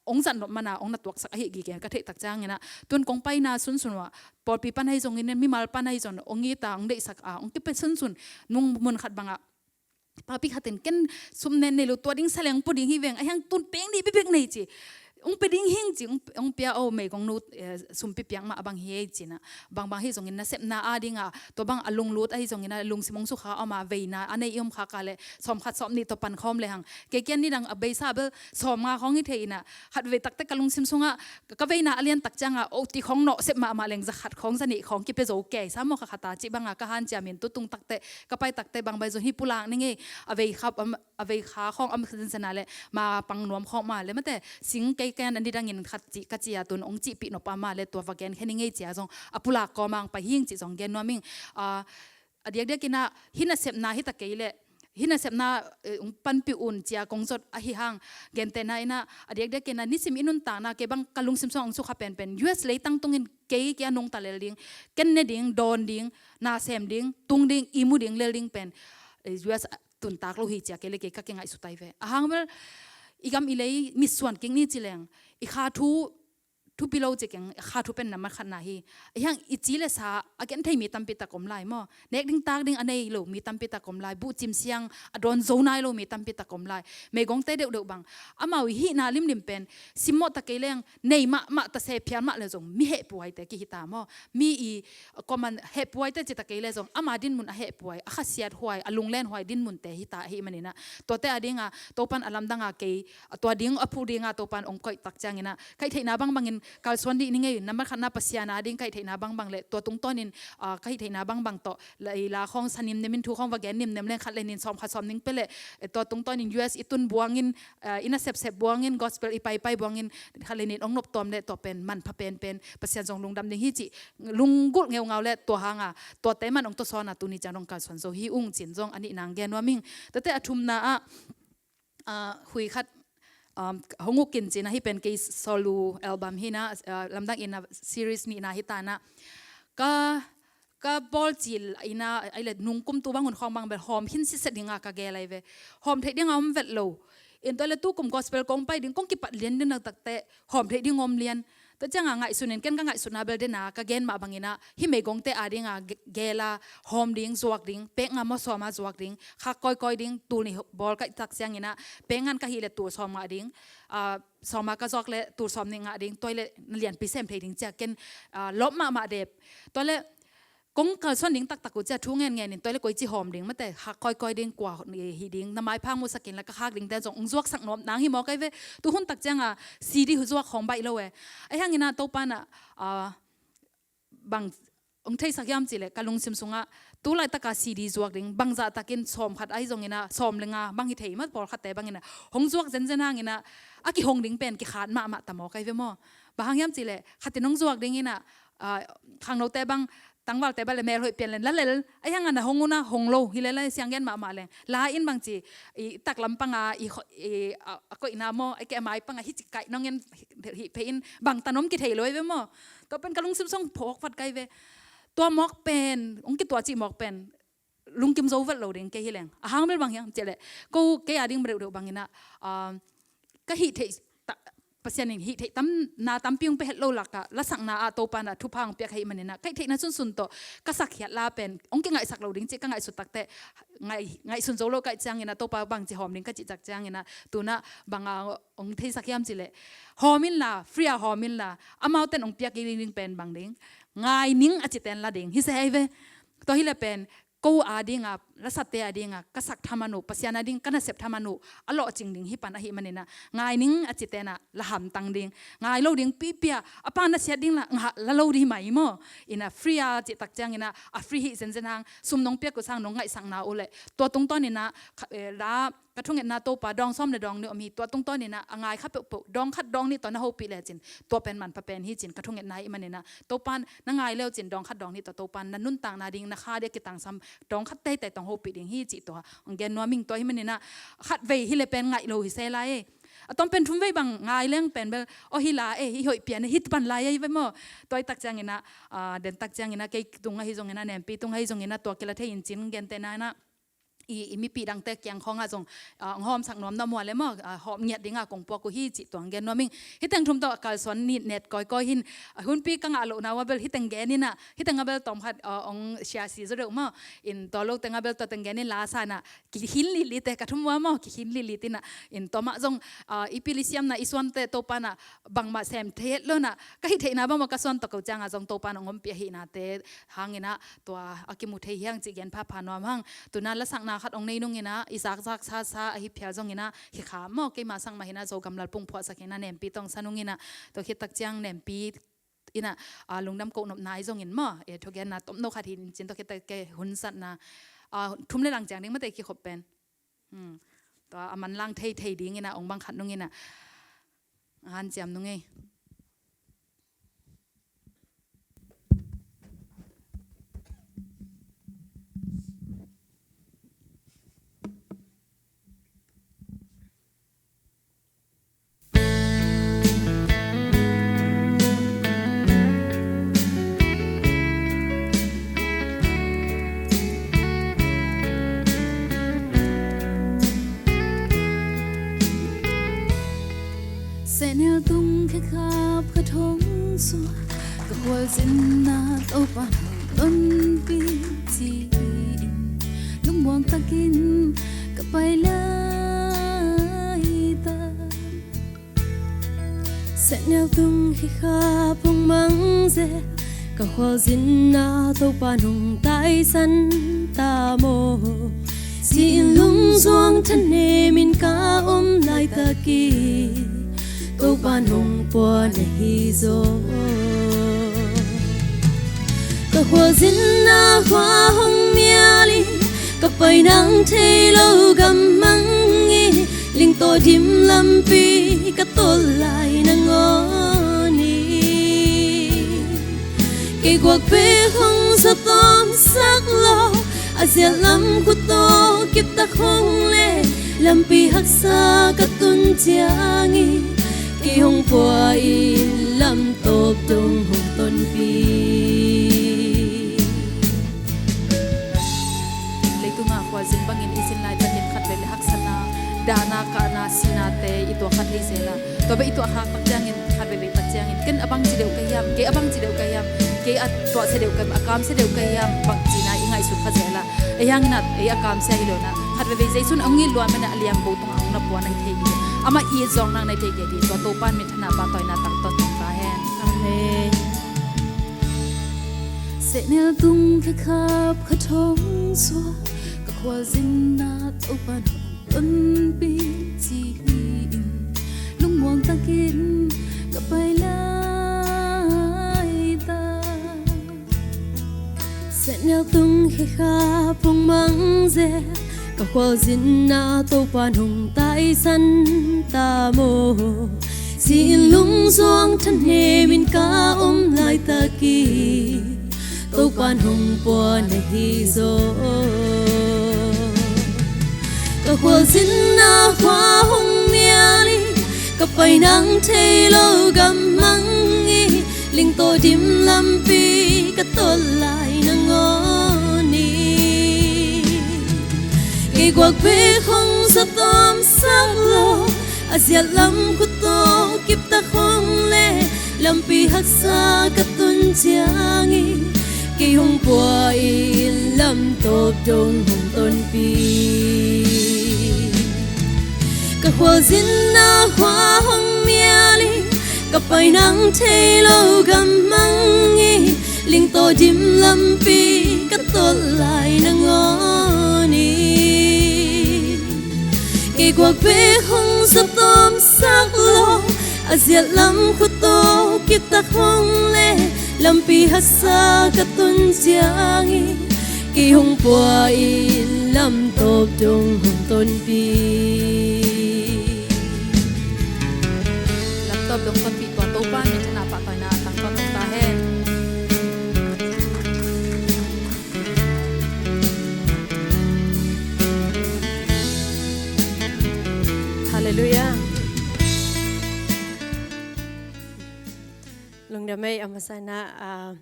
hong zatnop mana hong na tuaksak ahi gige ka theih tak cianginah tun kong paina sunsun uah pawlpi pan ahi zongin, mimal pan ahi zong hong it a, hong deihsak a, hong kipia sunsun nung mun khat bangah papi khat in ken sum nen nei lo, tua ding sa leng pua ding hi veng, a hiang tun peng nih bebek nei ci. Ong pe ding hing ci, ong, ong pia o, meigong nu, eh, sum pipiak mah a bang hi ei ci na. Bangbang hi zongin nasepna a ding a, tua bang a lunglut ahi zongin a lungsim ong sukha om a, veina a nei i om kha ka le, sawm khat sawm nih tua pan khawm le hang. Kei kian ni dang a beisa bel sawm nga khawng hi thei ina, khat vei takte ka lungsim sungah, ka veina a lian tak cianga, o ti khawng nawh sep mahmah leng za khat khawng za nih khawng kipia zo kei sa maw kha khata ci banga ka han cia min tu tung takte, ka pai takte bang bai zong hi pulak ni ngei, a vei kha, a vei kha khawng am kha zan sana le, ma pang nuam khawng ma le mate, sing kei kei an ani dangin khat ci, ka cia tun ong cihpih nop a ma le tua va gen khe ni ngei cia zong, a pulak kawmang pai hing ci zong gen nuam ing, a, a diakdiak ina, hi nasepna hi ta kei le, hi nasepna, eh, ong panpih un cia kong zot ahi hang, gentehna ina, a diakdiak ina, nisim i nuntakna kei bang ka lungsim sung ong sukha penpen, U S leitang tungin kei kia nungta lel ding, ken ne ding, dawn ding, nasem ding, tung ding, i mu ding, lel ding pen, eh, U S tuntak lo hi cia kei le kei ka kingaihsut ai ve. A hang bel, i gam i lei mitsuan kik ni ci leng, i kha thu, thupi lo ci keng, kha thu pen nambat khatna hi. A hiang i ci le sa, a gen thei mi tampi tak om lai maw. Nek ding tak ding a nei lo mi tampi tak om lai. Buh cim siang, a dawn zo nai lo mi tampi tak om lai. Meigongte deuhdeuh bang. Amau i hihna limlim pen, simmawh ta kei leng, nei mahmah ta se phial mah le zong, mi hehpuaite ki hi ta maw. Mi i, common hehpuaite ci ta kei le zong, ama dinmun a hehpuai, a khasiat huai, a lunglen huai dinmunte hi ta ahi manina. Tuate a dinga, Topan a lamdanga kei, tua ding a phu dinga Topan ong koih tak ciangina, kaih theihna bangbangin kalsuan dih ni ngei, nambat khatna Pasian a ding kaih theihna bangbang le, tua tungtawnin, ah, kaih theihna bangbang tawh, la, la khawng sa nimnemin thu khawng va gen nimnem leng khat le nin sawm khat sawm ning pele, eh, tua tungtawnin U S i tun buangin, ah, i nasepsep buangin, gospel i paipai buangin, khat le nin ong noptuam le tua pen manpha penpen, Pasian zong lungdam ding hi ci, lunggulh ngeungau le tua hanga, tuate man ong tawsawn a tuni ciang ong kalsuan zo hi ung cin zong a nih nang gen nuam ing. Tuate a thumna ah, ah, hui khat, um, hong ukin cin ahi pen kei solo album hi na, ah, lamdang ina series nihna hi ta na. Ka, ka bawl cil ina, ai le nungkum tu bang hun khawng bang bel hawm khin sitset dinga ka gel ai ve. Hawm theih dinga om vet lo. In tua le tu kum gospel kong pai ding, kong kipat lian ding na takte, hawm theih ding om lian. Tua cianga ngaihsun in ken ka ngaihsutna bel dena, ka gen mah bangina, hi meigongte a dinga ge-, gela, hawm ding, zuak ding, pek nga maw sawma zuak ding, khak kawikawi ding, tul nih bawl ka i tak ciangina, pek ngan ka hih le tul sawm ngah ding, ah, sawma ka zuak le tul sawm nih ngah ding, tua le na lianpi sem thei ding cia ken, ah, lawp mahmah dep. Tua le, kong kalsuan ding taktak uh cia thu ngen ngenin tua le koi ci hawm ding mate, khak kawikawi ding kua hi ding, na maiphang musakin la ka khak ding te zong ong zuaksak nuam nang hi maw kai ve. Tu hun tak cianga C D hu zuak khawng baih lo e. Ahi hangina Topa na, ah, bang ong theisak hiam cile ka lungsim sunga tu laitaka C D zuak ding, bangzah takin sawm khat ahi zongina, sawm le nga bang hi thei ma pawlkhatte bangina, hong zuak zenzen hangina, a kihong ding pen kikhat mahmah ta maw kai ve maw. Bang hang hiam cile, khatin hong zuak dingina, ah, khangnote bang, tangvalte bang le mel hoih pian len la lel, ahi hanga na hong una hong lo, hi le la siang gen mahmah leng. La in bang ci, i taklam panga, i kho-, i, a, a koihna maw, a ke a mai panga, hi ci kaih nongin, hi, hi phe in, bang tanom kithei lo i ve maw. Tua pen ka lungsim song phawk vat kai ve. Tua mawk pen, ong kitua cih mawk pen, lungkim zo vet lo ding kei hi leng. A hang bel bang hiam cile. Ko kei a ding bang deuhdeuh bangina, ah, ka hih theih ta-, Pasian in hih theih tam, na tampi ong pe het lo laka, lasakna ah Topa na thupha ong piak hei manina. Kaih theihna sunsun tawh, ka sak hiat la pen, ong kingaihsak lo ding cih, ka ngaihsut takte, ngai-, ngaihsun zo lo kaih ciangina, Topa bang ci hawm ding ka cih cak ciangina, tuna banga ong theisak hiam cile. Hawm inla, free a hawm inla, amauten ong piak ding pen bang ding. Ngai ning a citen la ding. Hi se hei ve. Tua hi le pen, ko a dinga, lasate a dinga, ka sak thaman uh, Pasian a ding ka nasep thaman uh, a lawhcing ding hi pan ahi manina, ngai ning a citena, la hamtang ding, ngai lo ding pipia, a pa nasiat ding la, ngah la lo ding mai maw, ina free a cih tak ciangina, a free hi zenzen hang, sum nong piak uh sang nong ngaihsakna uh le, tua tungtawnina, kha-, eh, la, ka thungetna Topa, dawng sawm le dawng nih om hi, tua tungtawnina, a ngai kha peuhpeuh, dawng khat dawng nih tawh na hopih lecin, tua pen manpha pen hi cin, ka thungetna hi manina, Topan na ngai leucin, dawng khat dawng nih tawh Topan na nuntakna ding, na kha dia kitangsam, dawng khat teitei tawh hopih ding hi cih tua, ong gen nuam ing tua hi manina, khat vei hi le pen ngaih lo hi se lai e. A tom pen thum vei bang ngai leng pen bel, o hi la e, hi hoih pian e, hi pan lai e, hi ve maw. Tua hi tak ciangina, ah, den tak ciangina, kei tung ahi zongina, nempi tung ahi zongina, tua kila thei in cin gentehna ina. i, i mipi dangte kiang khawngah zong, ah, hong hawmsak nuam na mua le maw, ah, hawm ngiat dingah kong puak uh hi cih tuang gen nuam ing. Hih teng thum tawh a kalsuan ni net kawikawi hin, ah, hunpi ka ngah lohna uh ah bel hih teng gen inah, hih teng ah bel tawm khat, ah, hong siasi zaw deuh maw. In tua lo teng ah bel tua teng gen in la sa inah, kikhin lili te ka thum uh ah maw, kikhin lili tinah. In tua mah zong, ah, i pil i siamna i suante Topa inah bangmah sem thei het lo inah, ka hih theihna bangmah ka suan tawh ko ciangah zong Topa in hong ompih ahihnate hang inah tua a kimu thei hi hang cih gen phapha nuam hang. Tuna lasakna khat hong nei nung inah, i zakzak sasa ahi phial zong inah, hi kha maw, keima sang mah hi inah, Zo gamlal pung phuahsak inah, nempi tawh hong sa nung inah, tua khit tak ciang nempi inah, ah, lungdam koh nopna ahi zongin maw, e, thugenna tomno khat hi in cin, tua khit tak kei hun zatna, ah, thum le lang ciang ding mate kikhop pen. Hmm. Tua a manlang thei thei ding inah, hong bang khat nung inah, a hanciam nung ei. Sehnel tung khekhap khat hong suak, ka khualzinna Topa hong tonpih ci-in, lungmuang takin ka pai lai ta. Sehnel tung khekhap hong mangzel, ka khualzinna Topa hong taisan ta maw. Ci-in lungzuang thanemin ka om laitak i, Topa hong pua na hi zaw. Ka khualzinna khua hong mial i, ka pai nang thei lo gam mang i, ling tawh dim lampi ka tolh lai nangawn i. Kei guak bek hong zatawm sak lo, a ziat lam khut tawh kiptak hong le, lampi haksa ka tun ciang i, kei hong pua in lam tawp dong hong tonpih. Leitungah khualzin bangin i zin laitakin khatvei le haksatna, dahna, kahna, sihnate i tuak kha thei zel a. Tua bek i tuah khak tak ciangin, khat veivei tak ciangin, ken a bang ci deuh ka hiam, kei a bang ci deuh ka hiam, kei a tuahsia deuh ka hiam, a kamsia deuh ka hiam, bang cina i ngaihsut kha zel a. Ei hangin ah, ei a kamsia hi lo na, khat veivei Jesu'n a hong it lua mena a liangko tungah hong na puan ahi thei hi. Amah it zawkna na hi thei kei ding, tua Topa'n minthanna pahtawina tangtawn tang ta hen. Amen. Sehnel tung khekhap khat hong suak, ka khualzinna Topa'n hong tonpih ci-in, lungmuang takin ka pai lai ta. Sehnel tung khekhap hong mangzel, ka khualzinna Topa'n hong taisan ta maw. Ci-in lungzuang thanemin ka om laitak i, Topa'n hong pua na hi zaw. Ka khualzinna khua hong mial i, ka pai nang thei lo gam mang i, ling tawh dim lampi ka tolh lai nangawn i. Kei guak bek hong zatawm sak lo, a ziat lam khut tawh kiptak hong le, lampi haksa ka tun ciang i, kei hong pua in lam tawp dong hong tonpih. Ka khualzinna khua hong mial i, ka pai nang thei lo gam mang i, ling tawh dim lampi ka tolh lai nangawn i. Kei guak bek hong zatawm sak lo, a ziat lam khut tawh kiptak hong le, lampi haksa ka tun ciang i, kei hong pua in lam tawp dong hong tonpih. Lam tawp dong tonpih tua Topa'n minthanna pahtawina tangtawn ta hen. Halleluiah. Lungdam ei, a masa inah, ah,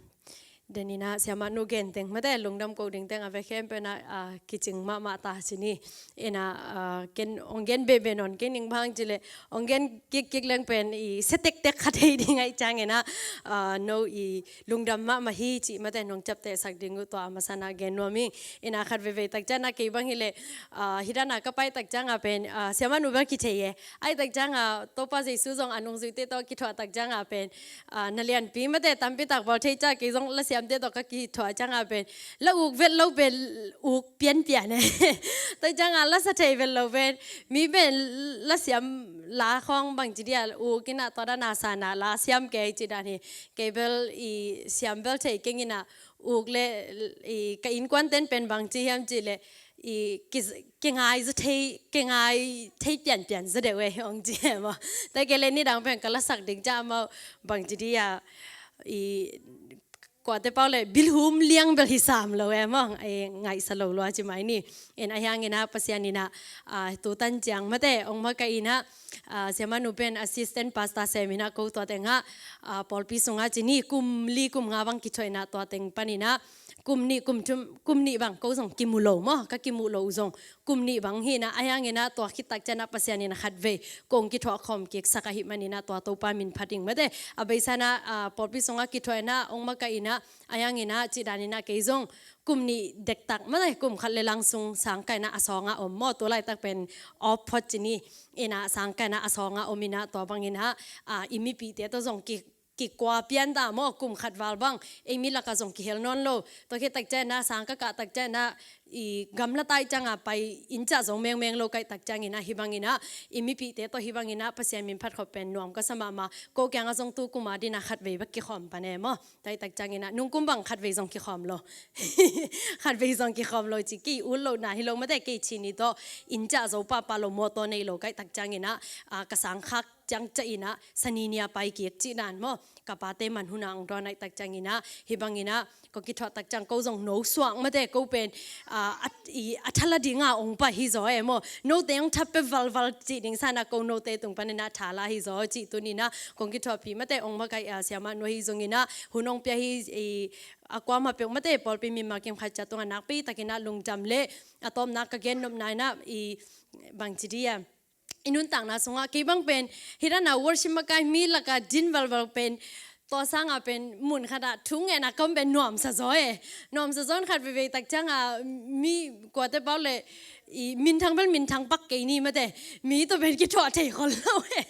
Deninah siamah nu genteng mate lungdam ko dingteng a ve khempeuh inah, ah, kicing mahmah ta ci ni. Inah, ah, ken ong gen bebe non ken ning bang cileh ong gen kikkik leng pen i sia tektek kha thei ding ahih cianginah, ah, no i lungdam mahmah hi cih mate nong ciaptehsak ding uh tua a masa inah gen nuam ing. Inah khat veivei tak cianah kei bang hileh, ah, hih danah ka pai tak ciangah pen, ah, siamah nu bel kithei e. Ahih tak ciangah Topa Jesu zong a nungzuite tawh kithuah tak ciangah pen, ah, na lianpi mate tampi tak bawl thei ciah kei zong lasiamte tawh ka kithuah ciangah pen la uk vet lo pen uk pianpian e. Tua ciangah la sa thei vet lo pen mi pen lasiam la khawng bang ci dia uk inah tua dana sana la siam kei ci dan hi. Kei bel i siam bel thei keng inah uk le i ka innkuanten pen bang ci hiam cileh i ki, kingai za thei, kingai thei pianpian za deuh e ong ci e maw. Tua kei le nidang pen ka lasak ding ciah maw bang ci dia i kuate pau le bilhum liang bel hi sam lo e maw, i ngaihsa lo lua ci mai ni. In ahianginah Pasian inah, ah, tutan ciang mate ong makaih inah, ah, siamah nu pen assistant pastor sem inah ko tua tengah, ah, pawlpi sungah ci ni kum li kum nga bang kithuah inah tua teng paninah kum nih kum thum kum nih bang ko zong kimu lo maw, ka kimuh lo uh zong kum nih bang hi inah ahianginah tua khit tak cianah Pasian inah khat vei kong kithuah khawm kiksak ahih maninah tua Topa min phat ing mate. A beisa inah, ah, pawlpi sungah kithuah inah ong makaih inah ahianginah cih daninah kei zong kum nih dektak mate kum khat le lang sung sangkah inah a sawngah om maw, tu laitak pen off phot ci ni. Inah sangkah inah a sawngah om inah tua bang inah, ah, i mipihte tawh zong ki kikua pian ta maw, kum khat val bang ei mi lakah zong kihel nawn lo. Tua khit tak cianah sangkah kah tak cianah i gamla tai ciangah pai inn ciah zo mengmeng lo kaih tak cianginah hih banginah i mipihte tawh hih banginah Pasian min phat khop pen nuam ka sa mahmah. Ko kiangah zong tu kuma dinah khat vei bek kikhawm pan e maw. Tua hih tak cianginah nungkum bang khat vei zong kikhawm lo. Khat vei zong kikhawm lo ci kei ut lohna hi lo mate, kei cini tawh inn ciah zo pahpah lo mawtaw nei lo kaih tak cianginah, ah, ka sangkhak ciang ciah inah sani nia pai kik cih dan maw. Ka pate man hunah ong dawn ahih tak cianginah hih banginah ko kithuah tak ciang ko zong no suak mate ko pen, ah, a, i, a thala dinga ong pai hi zaw e maw. Note ong thape valval cih ding sanah ko note tung paninah thala hi zaw cih tuninah kong kithuahpih mate ong makaih, ah, siamah nu ahi zonginah hun ong pia hi, i, a kuamah peuh mate pawlpi mimal kim khat ciat tungah nakpi takinah lungdam le a tawpna ka gennopna inah i bang ci dia i nuntakna sungah kei bang pen hih dana worship makai mi lakah din valval pen tua sangah pen mun khatah thu ngenna ka om pen nuamsa zaw e. Nuamsa zaw in khat veivei tak ciangah mi kuate pau le i minthang bel minthang pak kei ni mate, mi tawh pen kithuah thei khol lo e.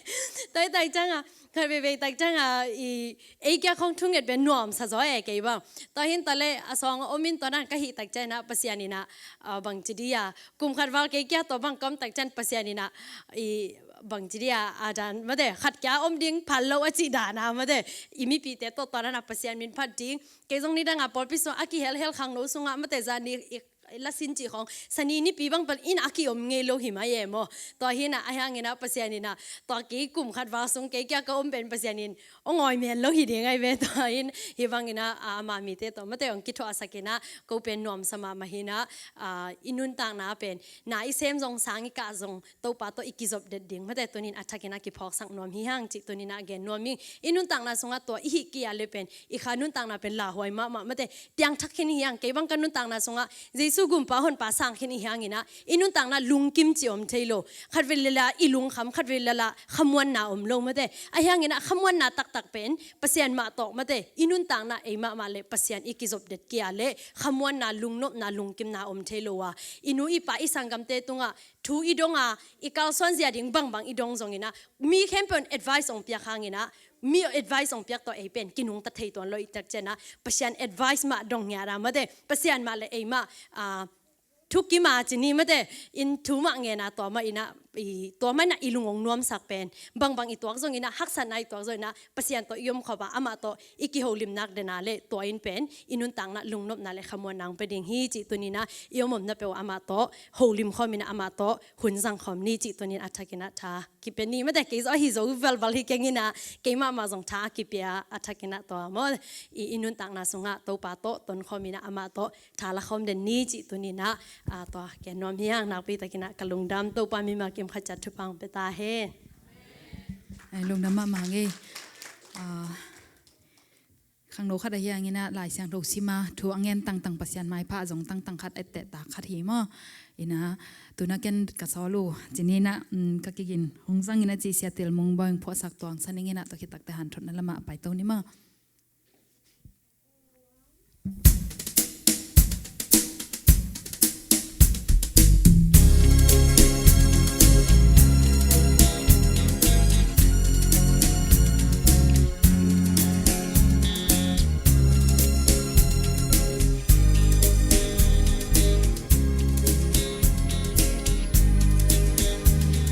Tua hih tak ciangah khat veivei tak ciangah i ei kia khawng thunget pen nuamsa zaw e kei bang. Tua hin ta le a sawng a om in tua dan ka hih tak cianah Pasian inah, ah, bang ci dia kum khat val kei kia tua bang ka om tak cian Pasian inah i bang ci dia a dan mate khat kia om ding phal lo a cih dana mate i mipihte tawh tua dana Pasian min phat ding. Kei zong nidangah pawlpi sungah a kihelhel khangno sungah mate zani i lasin cih khawng sani nipi bang pel in a kiom ngei lo hi mai e maw. Tua hinah ahianginah Pasian inah tua kei kum khat val sung kei kia ka om pen Pasian in ong awi men lo hi ding ahi ve. Tua in hih banginah, ah, ama mite tawh mate ong kithuahsak inah ko pen nuamsa mahmah hinah, ah, i nuntakna pen na i sem zong sang i kah zong Topa tawh i kizop det ding mate tunin a thakin a kiphawksak nuam hi hang cih tunin a gen nuam ing. I nuntakna sungah tua i hih kia le pen i kha nuntakna pen lauhuai mahmah mate piangthak khin i hi hang. Kei bang ka nuntakna sungah Jesu gumpa honpa sang khin i hi hanginah i nuntakna lungkim ci om thei lo. Khatvei lala i lungkham khatvei lala khamuanna om lo mate. Ahi hanginah khamuanna taktak pen Pasian mah tawh mate i nuntakna ei mahmah le Pasian i kizop det kia le khamuanna lungnopna lungkimna om thei lo a i nu i pa i sanggamte tungah thu i dong a, i kalsuan zia ding bangbang i dong zongin ah, mi khempeuh in advice hong piak hangin ah, mi advice hong piak tawh ei pen kinungta thei tuan lo i tak ciangin ah, Pasian advice mah dong ngiat a mate, Pasian mah le ei mah, ah, thukim a ci ni mate, in thu mah ngen a tua mah in ah, i, tua mah in ah i lung hong nuamsak pen, bangbang i tuak zongin ah, haksatna i tuak zongin ah, Pasian tawh i om khop a, amah tawh i kiholimnak den a le tua in pen i nuntakna lungnopna le khamuanna hong pia ding hi cih tuni in ah, i om omna peuh ah amah tawh holim khawm in ah, amah tawh hun zang khawm ni cih tuni in ah, a thakin ah tha kipia ni mate. Kei zaw ahi zo valval hi keng in ah, kei mahmah zong tha a kipia a thakin ah tua maw, i, i nuntakna sungah Topa tawh ton khawm in ah, amah tawh tha la khawm den ni cih tuni in ah, a, tua gen nuam hi hang. Nakpi takin ah ka lungdam, Topa mimal kim khat ciat thupha hong pia ta hen. Ai, lungdam mahmah ngei. A, Khangno khat ahi hangin ah Lai Siangtho sima thu a ngen tangtang Pasian maipha a zong tangtang khat etteh tak khat hi maw. Ina tuna ken ka sawl uh cin ina, um, ka kigin hong zang ina ci Sia Til Mung Bawing phuahsak tuang sa ning ina, tua khit takte hanthotna lamah paito ni maw.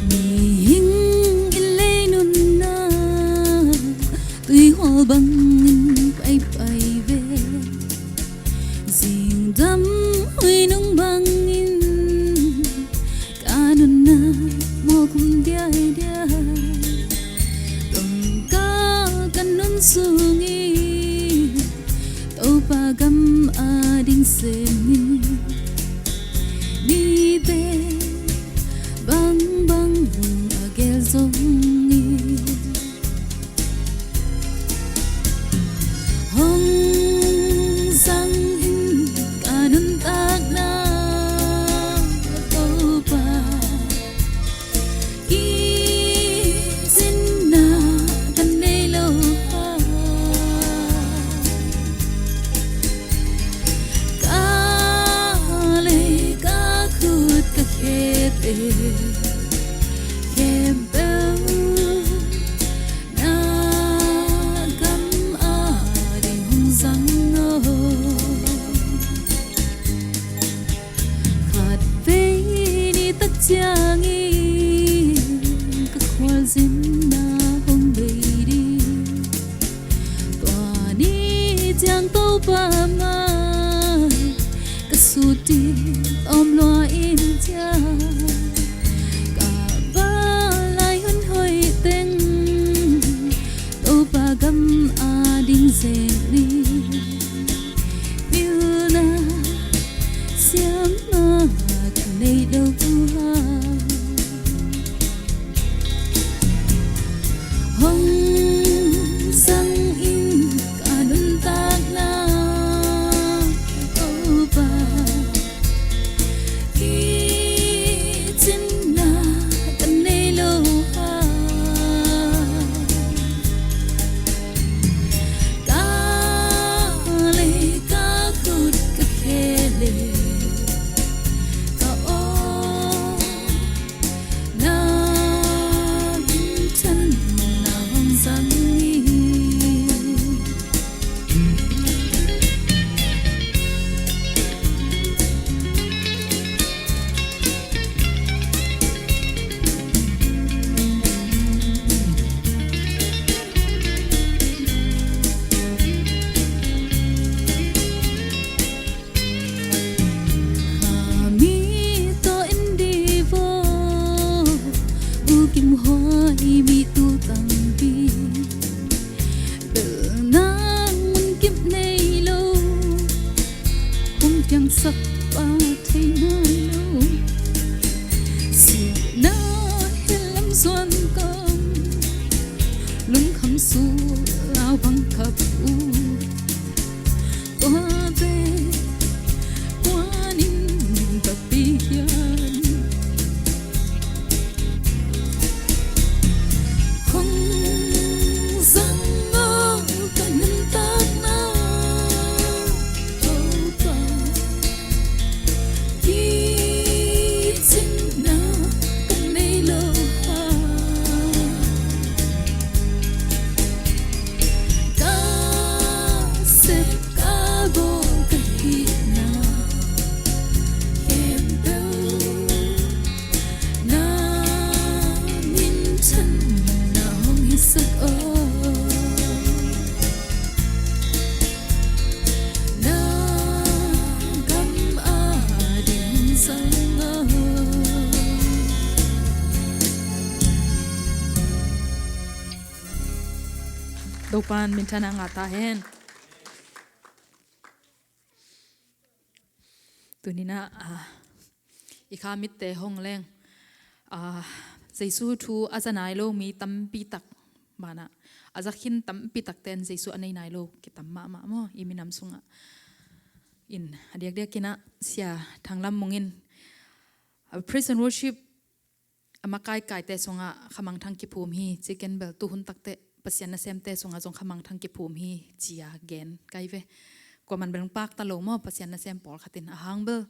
Mihing in lei nunna tuihual bangin paipai ve. Zingdam huinung bangin ka nunna mawkhum diaidiai. Tongkal ka nun sung in Topa gam a ding sem in, mite bangbang a gel zong in, hong zang in ka nuntakna Topa. Kicinna ka nei lo a, ka lei ka khut ka khete khempeuh na gam a ding hong zang aw. Khatvei ni tak ciangin ka khualzinna hong bei ding. Tua ni ciang Topa mai ka sut ding om lua in ciang, ka va lai hun hoih teng Topa gam a ding zek ni. Pilna siamna ka nei lo uh a, hong zang in ka nuntakna Topa. Kicinna ka nei lo a, ka lei ka khut ka khete ka aw, na minthanna hong zang ni. Kha mi tawh en dih vo, bukim huai mi tu tangpi. Belna munkip nei lo, hong piangsak pa thei nai lo. Sihna hell lam zuan kong, lungkham sula bang khap uh. Tua bek kuanin ka pi hiam? Hong zang aw ka nuntakna Topa. Kicinna ka nei lo a, ka sep ka bawl ka hihna khempeuh na minthanna hong hisak aw. Na gam a ding zang aw. Topa'n minthanna ngah ta hen. Tuni-in ah, i kha mitte hong leng, ah, Jesu thu a za nai lo mi tampi tak Banah a za khin tampi takte in Jesu a nei nai lo kitam mahmah maw, i minam sungah. In a diakdiak inah Sia Thang Lam Mung in, a, praise and worship a makaikaite sungah khamangthang kiphum hi, ci ken bel tuhun takte Pasian nasemte sungah zong khamangthang kiphum hi, ci-a gen kai ve. Kuaman bel pakta lo maw, Pasian nasem pawlkhat in a hang bel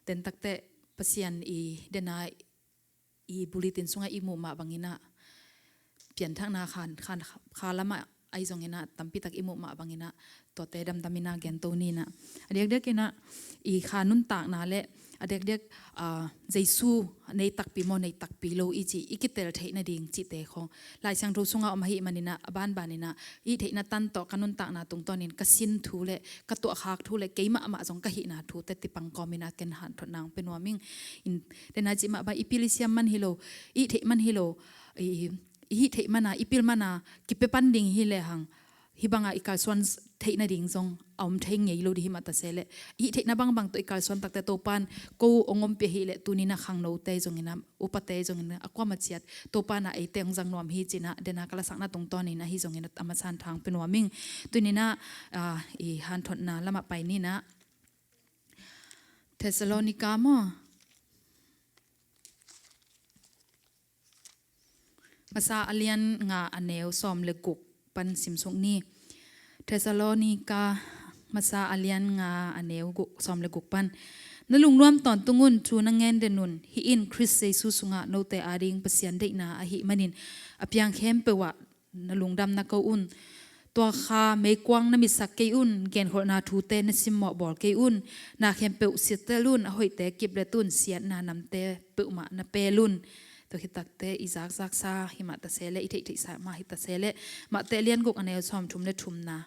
den takte Pasian i dena i bulletin sungah i muh mah banginah pianthakna khan, khan, kha lamah ahi zonginah tampitak i muh mah banginah tuate damdaminah gento ninah a diakdiak inah i kha nuntakna le a diakdiak, a, Jesu nei takpi maw, nei takpi lo i cih i kitel theih nading cihte khong Lai Siangtho sungah om ahih maninah a banbaninah i theihna tan tawh ka nuntakna tungtawnin ka sin thu le ka tuahkhak thu le keimah mah zong ka hihna thute tipang kawminah ken hanthotna hong pia nuam ing. In, tena cih mah bang i pil i siam man hi lo, i theih man hi lo, i, i hih theih mana, i pil mana kipia pan ding hi lehang hih banga i kalsuan theih nading zong a om thei ngei lo ding hi mah ta se leh, i hih theihna bangbang tawh i kalsuan takte Topan ko hong ompih ahih leh tuninah khangnote zongin a, upate zongin a kuamah ciat Topan a eite hong zang nuam hi cinah dena ka lasakna tungtawnin ahi zongin a masa in thang pia nuam ing. Tuninah, a, i hanthotna lamah pai ninah Thessalonika maw? Masa a lian nga a neu sawm le guk pan simsuk ni. Thessalonika Masa a lian nga a neu guk, sawm le guk pan. Na lungnuam tawntung un, thu na ngen den un. Hih in Khrist Jesu sungah note ading Pasian deihna ahih manin a piang khempeuh ah na lungdam na ko un. Tua kha meikuang na mitsak kei un, genkholhna thute na simmawh bawl kei un, na khempeuh sitel un, a hoihte kiplet un, siatna namte peuhmah na pel un. Tua khitakte i zakzaksa hi mah ta se leh, i theihtheihsa mah hi ta se leh, Mate lian guk a neu sawm thum le thumna.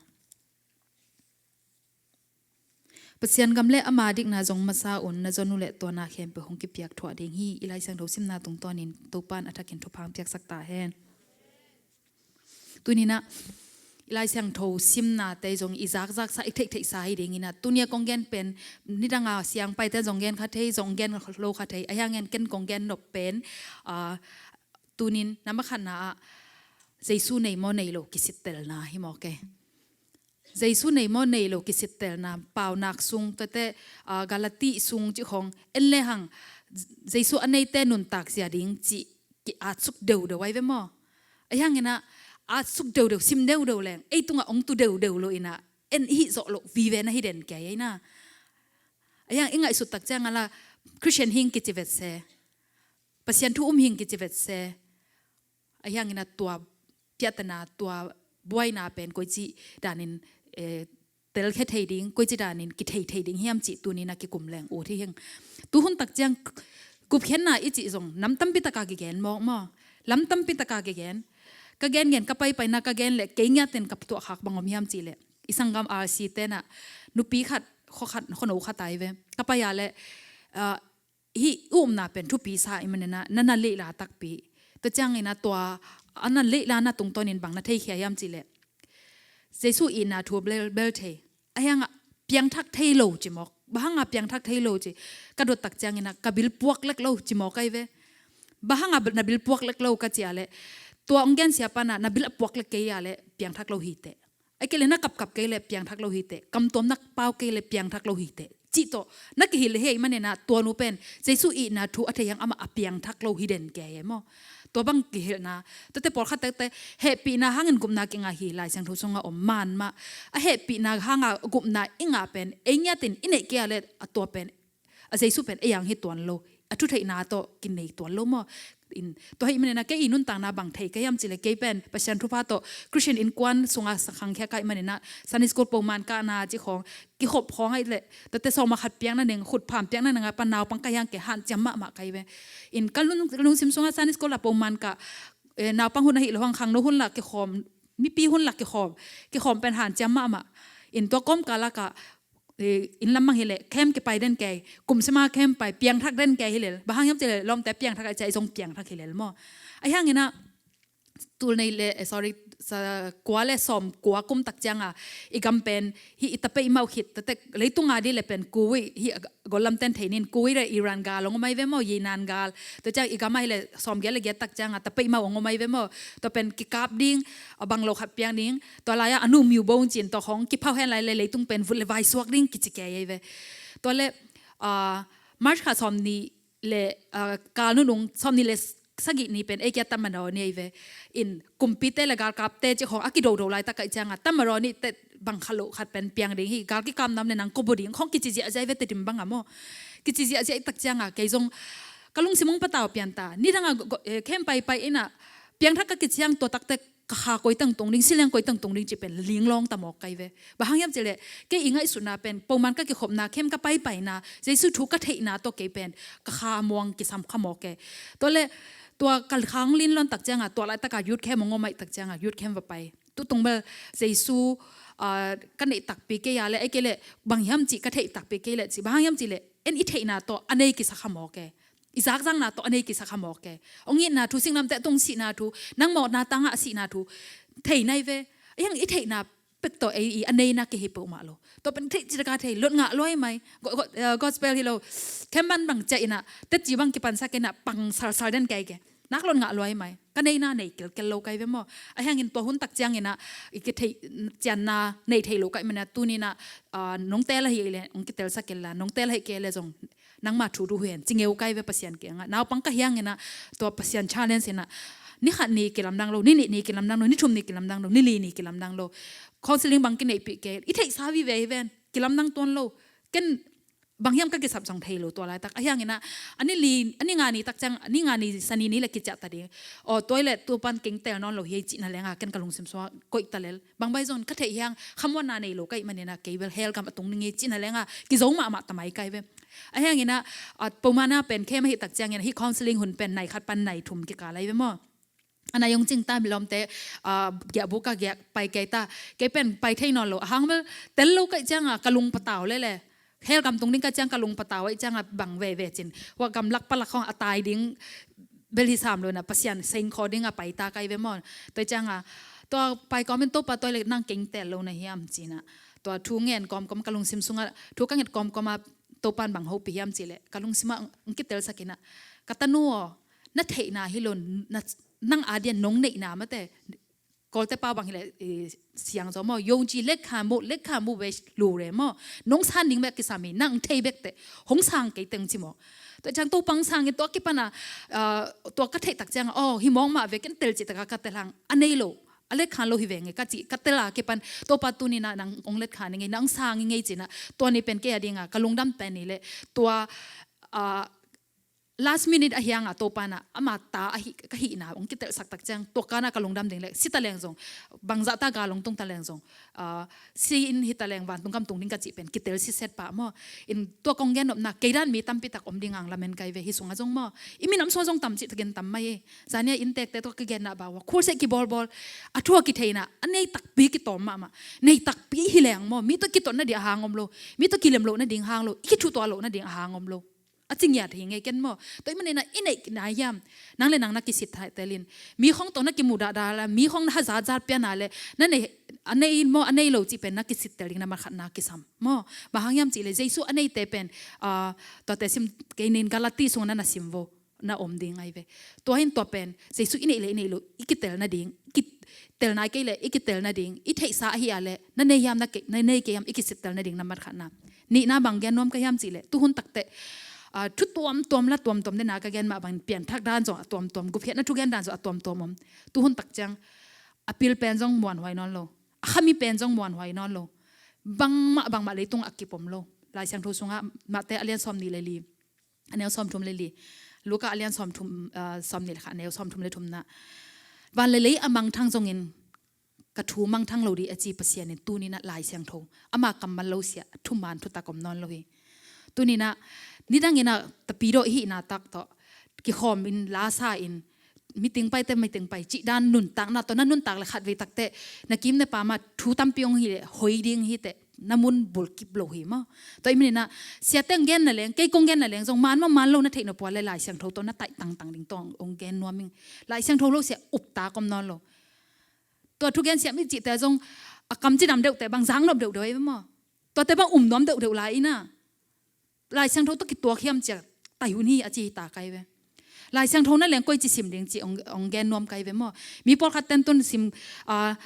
Pasian gam le ama dikna zong masa un, na zon uh leh tua na khempeuh hong kipiak thuah ding hi. I Lai Siangtho simna tungtawnin Topan a thakin thupha hong piaksak ta hen. Tuninah i Lai Siangtho simnate zong i zakzaksa, i theihtheihsa hi dinginah, tunia kong gen pen nidanga siangpaite zong gen kha thei, zong gen lo kha thei, ahi hangin ken kong gen nop pen, a, tunin na makhatna ah Jesu nei maw nei lo kisittelna hi mawk e. Jesu nei maw nei lo kisittelna, Paunak sung tuate, a, Galati sung cih khong en lehang Jesu a neite nuntak zia ding cih ki-atsuk deudeu ahi ve maw? Ahi hanginah atsuk deudeu, sim deudeu leng ei tungah hong tu deudeu lo inah en i hih zawh loh vive na hi den kei ahi na. Ahi hang i ngaihsut tak ciang a la Christian hing kici vet se, Pasian thu um hing kici vet se. Ahi hanginah tua piahtana, tua buaina pen koici danin, eh, telkhia thei ding, koici danin kithei thei ding hiam cih tunin a kikum leng ut hi hing. Tuhun tak ciang gupkhiatna i cih zong nam tampi taka kigen mawk maw? Lam tampi taka kigen. Ka gengen, ka paipaina ka gen leh kei ngiatin ka tuahkhak bang om hiam cih leh, i sanggam R C tenah nupi khat, khua khat, khuano khat ai ve. Ka pai a leh, ah, hih upna pen thupi sa i manina, na na leihla takpi. Tua ciangina tua a na leihla na tungtawnin bang na theikhia hiam cih leh, Jesu itna thu bel, bel thei. Ahi hanga piangthak thei lo ci mawk. Bang hanga piangthak thei lo ci? Ka dot tak ciangina ka bil puak lek lo ci mawk ahi ve. Bang hanga na bil puak lek lo ka ci a leh, tua hong gensia pana na bil a puak lek kei a leh piangthak lo hi teh. Ahih kei leh na kapkap kei leh piangthak lo hi teh, kamtuam na pau kei leh piangthak lo hi teh cih tawh na kihilh hi. Ahih manina tua nu pen Jesu itna thu a thei hang amah a piangthak lo hi den kei e maw? Tua bang kihilhna. Tuate pawlkhat tekte hehpihna hangin gupna kingah hi, Lai Siangtho sunga om man mah. A hehpihna hanga gupna i ngah pen ei ngiatin i neih kei a leh a tua pen, a Jesu pen ei ang hi tuan lo, a thutheihna tawh kinei tuan lo maw? In, tua ahih manina kei i nuntakna bang thei ka hiam cih leh, kei pen Pasian thupha tawh Christian innkuan sunga sa khangkhia ka hih manina Sunday school poman kahna cih khawng, kikhop khawng ahih leh tuate sawma khat piakna ning, khutpham piakna ning a pan naupang ka hi hang kei hanciam mahmah ka hi ve. In ka lung, lungsim sunga Sunday school a poman kah, eh, naupang hun ahih lo hang khangno hun la kikhawm, mipi hun la kikhawm, kikhawm pen hanciam mahmah. In tua kawmkal lakah, eh, inn lam mang hi leh camp kipai den kei, kum sima camp pai, piangthak den kei hi lel. Bang hang hiam cih leh lawmte piangthak a cih a i zong piangthak hi lel maw? Ahi hangina tul nih le, eh, sorry, sa kua le sawm kua kum tak cianga i gam pen hih i tapeimau khit, tate leitunga dih le pen Kuwait, hih a gollamten thei nin, Kuwait le Iran gal hong om ai ve maw, Yemen gal. Tua ciang i gam ah hi le sawm giat le giat tak cianga tapeimau hong om ai ve maw. Tua pen kikap ding, a bang lo khat piang ding. Tua lai-ah a nu miu bong cin tua khong kiphau hen lai le leitung pen vut le vai suak ding kici kei ai ve. Tua le, ah, March kha sawm nih le, ah, kal nunung sawm nih le sagih ni pen ei kia Tamarani ai ve. In kumpite le galkapte ci khong a kidodo laitak ai cianga Tamarani te bang kha lo khat pen piang ding hi, gal kikap nam le nang kobawk ding khong kici ziahziah ai ve, Tedim banga maw. Kici ziahziah ai tak cianga kei zong ka lungsim hong patau pian ta. Nidanga go-, go-, eh, khem paipai ina piangthak ka kiciang tua takte ka kha koi tangtung ding, siliang koi tangtung ding ci pen linglawng ta mawk kai ve. Bang hang hiam ci le, kei i ngaihsutna pen, pawman ka kikhopna, khem ka paipaina, Jesu thu ka theihna tawh kei pen ka kha muang kisam kha mawk e. Tua le, tua ka khang lin lon tak cianga, tua laitaka youth camp hong om ai tak cianga youth camp va pai. Tutung bel Jesu, ah, ka neih takpi kei a le, ei kei le, bang hiam ci ka theih takpi kei le ci, bang hang hiam ci le, en i theihna tawh a nei kisa kha mawk e. I zakzakna tawh a nei kisa kha mawk e. Hong itna thu, singlamteh tawh hong sihna thu, nang mawhna tangah a sihna thu thei nai ve. Ahi hang i theihna pek tawh ei i a neina kei hi peuhmah lo. Tua pen theih citaka thei, lot ngah luai mai. Go-, go-, eh, gospel hi lo. Khem ban bang ciah ina, tetci bang kipansak ina, pang salsal den kei ke. Nak lot ngah luai mai. Ka neina nei kelkel lo kai ve maw. Ahi hangin tua hun tak ciang ina, i kitheih cianna nei thei lo kai mana, tuni ina, ah, nong tel ahi le, hong kitelsak kei la, nong tel ahi kei le zong nangma thu duh hen, ci ngeu kai ve Pasian kiangah. Naupang ka hi hang ina, tua Pasian challenge ina, ni khat ni kilamdang lo, ni nih ni kilamdang lo, ni thum ni kilamdang lo, ni li ni kilamdang lo. Counseling bang kineihpih kei, i theihsa vive hi ven, kilamdang tuan lo. Ken bang hiam ka kisap zong thei lo tua laitak. Ahi hang ina, a ni li, a ni nga ni tak ciang, a ni nga ni Sani ni le kiciah ta ding. Aw, tua i le tu pan keng tel nawn lo hi ei cihna lenga, ken ka lungsim sua koih ta lel. Bang bai zong ka theih hiang, khamuanna nei lo kai manina, kei bel hell gam a tung ning ei cihna lenga, kizo mahmah ta mai kai ve. Ahi hang ina, a, pawmana pen khem ahi tak ciang ina, hih counseling hun pen nai khat pan nai thum kikal ai ve maw. A nai hong cing ta, milawmte, a, giahbuk a giah pai kei ta. Kei pen pai thei nawn lo. A hang bel, tel lo kai cianga, ka lung patau lele. Hell gam tung ding ka ciang ka lung patau ai cianga bang veve cin. Hua gamlak palak hong a tai ding bel hi sam lo na, Pasian seng kho ding a pai ta kai ve maw. Tua cianga, tua pai kawmin Topa tua le nang keng tel lo na hiam cina. Tua thu ngen kawmkawm ka lungsim sunga, thu ka nget kawmkawma Topan bang hopih hiam ci le, ka lungsimah hong kitelsak ina. Ka tanu aw, na theihna hi lo, na, nang a dian nong neihna mate, Kawlte pau bang hi le, eh, siang zaw maw, ယုံကြည်လက်ခံမှု, လက်ခံမှုပဲလိုတယ် maw. Nong san ding bek kisam hi, nang thei bek teh, hong sang kei teng ci maw. Tua ciang Topa hong sang in tua kipana, ah, tua ka theih tak cianga, aw, hi mawk mah ve, ken tel citaka ka tel hang, a nei lo, a letkhan lo hi ve ngei ka ci, ka tel a kipan, Topa tuni ina nang hong letkhan hi ngei, nang sang hi ngei cina, tua ni pen kei a dinga, ka lungdam pen hi le, tua, ah, last minute ahi hanga Topa na, ama ta ahi, ka hihna hong kitelsak tak ciang, tua kana ka lungdam ding le, si ta leng zong, bangzah ta gal hong tung ta leng zong, ah, si in hi ta leng vantung gam tung ding ka cih pen, kitel siset pah maw. In tua kong gen nopna, kei dan mi tampi tak om ding ang lamen kai ve hi sunga zong maw. I minam sunga zong tam cih takin tam mai hi. Zania inntekte tua ka genna bawa, khulseh kibawlbawl, a thu a kitheihna, a nei takpi kitawm mahmah. Nei takpi hi leng maw, mi tua kitotna ding a hang om lo, mi tua kilem lohna ding hang lo, i kithutuah lohna ding a hang om lo. A cingiat hi ngei ken maw. Tua i manina i neih na hiam. Nang le nang na kisit thai telin. Mi khong tawh na kimudah dah la, mi khong na hazat zat piana le. Na nei, a nei maw, a nei lo cih pen na kisit tel ding na makhat na kisam. Maw, bang hang hiam cih le, Jesu a neite pen, ah, tuate sim kei nin Galati sunga na na sim vo. Na om ding ai ve. Tua hin tua pen, Jesu i neih le i neih lo, i kitel nading, i kitel nai kei le, i kitel nading, i theihsa ahi a le, na nei hiam na kei, na nei kei hiam, i kisit tel nading na makhat na. Nihna bang gen nuam ka hiam cih le, tuhun takte, ah, thu tuamtuam la tuamtuam dena ka gen mah bang pianthak dan zong a tuamtuam, gupkhiatna thugen dan zong a tuamtuam om. Tuhun tak ciang, a pil pen zong muanhuai nawn lo. A khami pen zong muanhuai nawn lo. Bangmah, bangmah leitung a kipom lo. Lai Siangtho sungah Mate a lian sawm nih le li, a neu sawm thum le li. Luka a lian sawm thum, ah, sawm nih le khat, a neu sawm thum le thumna. Van le lei a mangthang zongin, ka thu mangthang lo ding a ci Pasian in tuni ina Lai Siangtho. Ama kammal lo sia, thuman thutak om nawn lo hi. Tuni ina, nidang ina tapidaw i hihna tak tawh, kikhawm in, lasa in, meeting paite meeting pai, cih dan nuntakna tawh, na nuntak le khatvei takte, na kim na pam a thu tampi hong hi le, hoi ding hi teh. na mun bulkip lo hi maw. Tua ahih manin ah siate hong genna leng, kei kong genna leng zong man maw man lo na theih nop uh leh Lai Siangtho tawh na taih tangtang ding tawh hong gen nuam ing. Lai Siangtho lo sia uptak om nawn lo. Tua thugen siam i cihte zong a kam cidam deuhte bang zak nop deuhdeuh hi ve maw. Tuate bang um nuam deuhdeuh lai in ah Lai Siangtho tawh kituak hiam ci-a taih hun hi a ci hi ta kei ve. Lai Siangtho na leng koici sim ding ci hong, hong gen nuam kei ve maw. Mi pawlkhat ten tun sim, ah,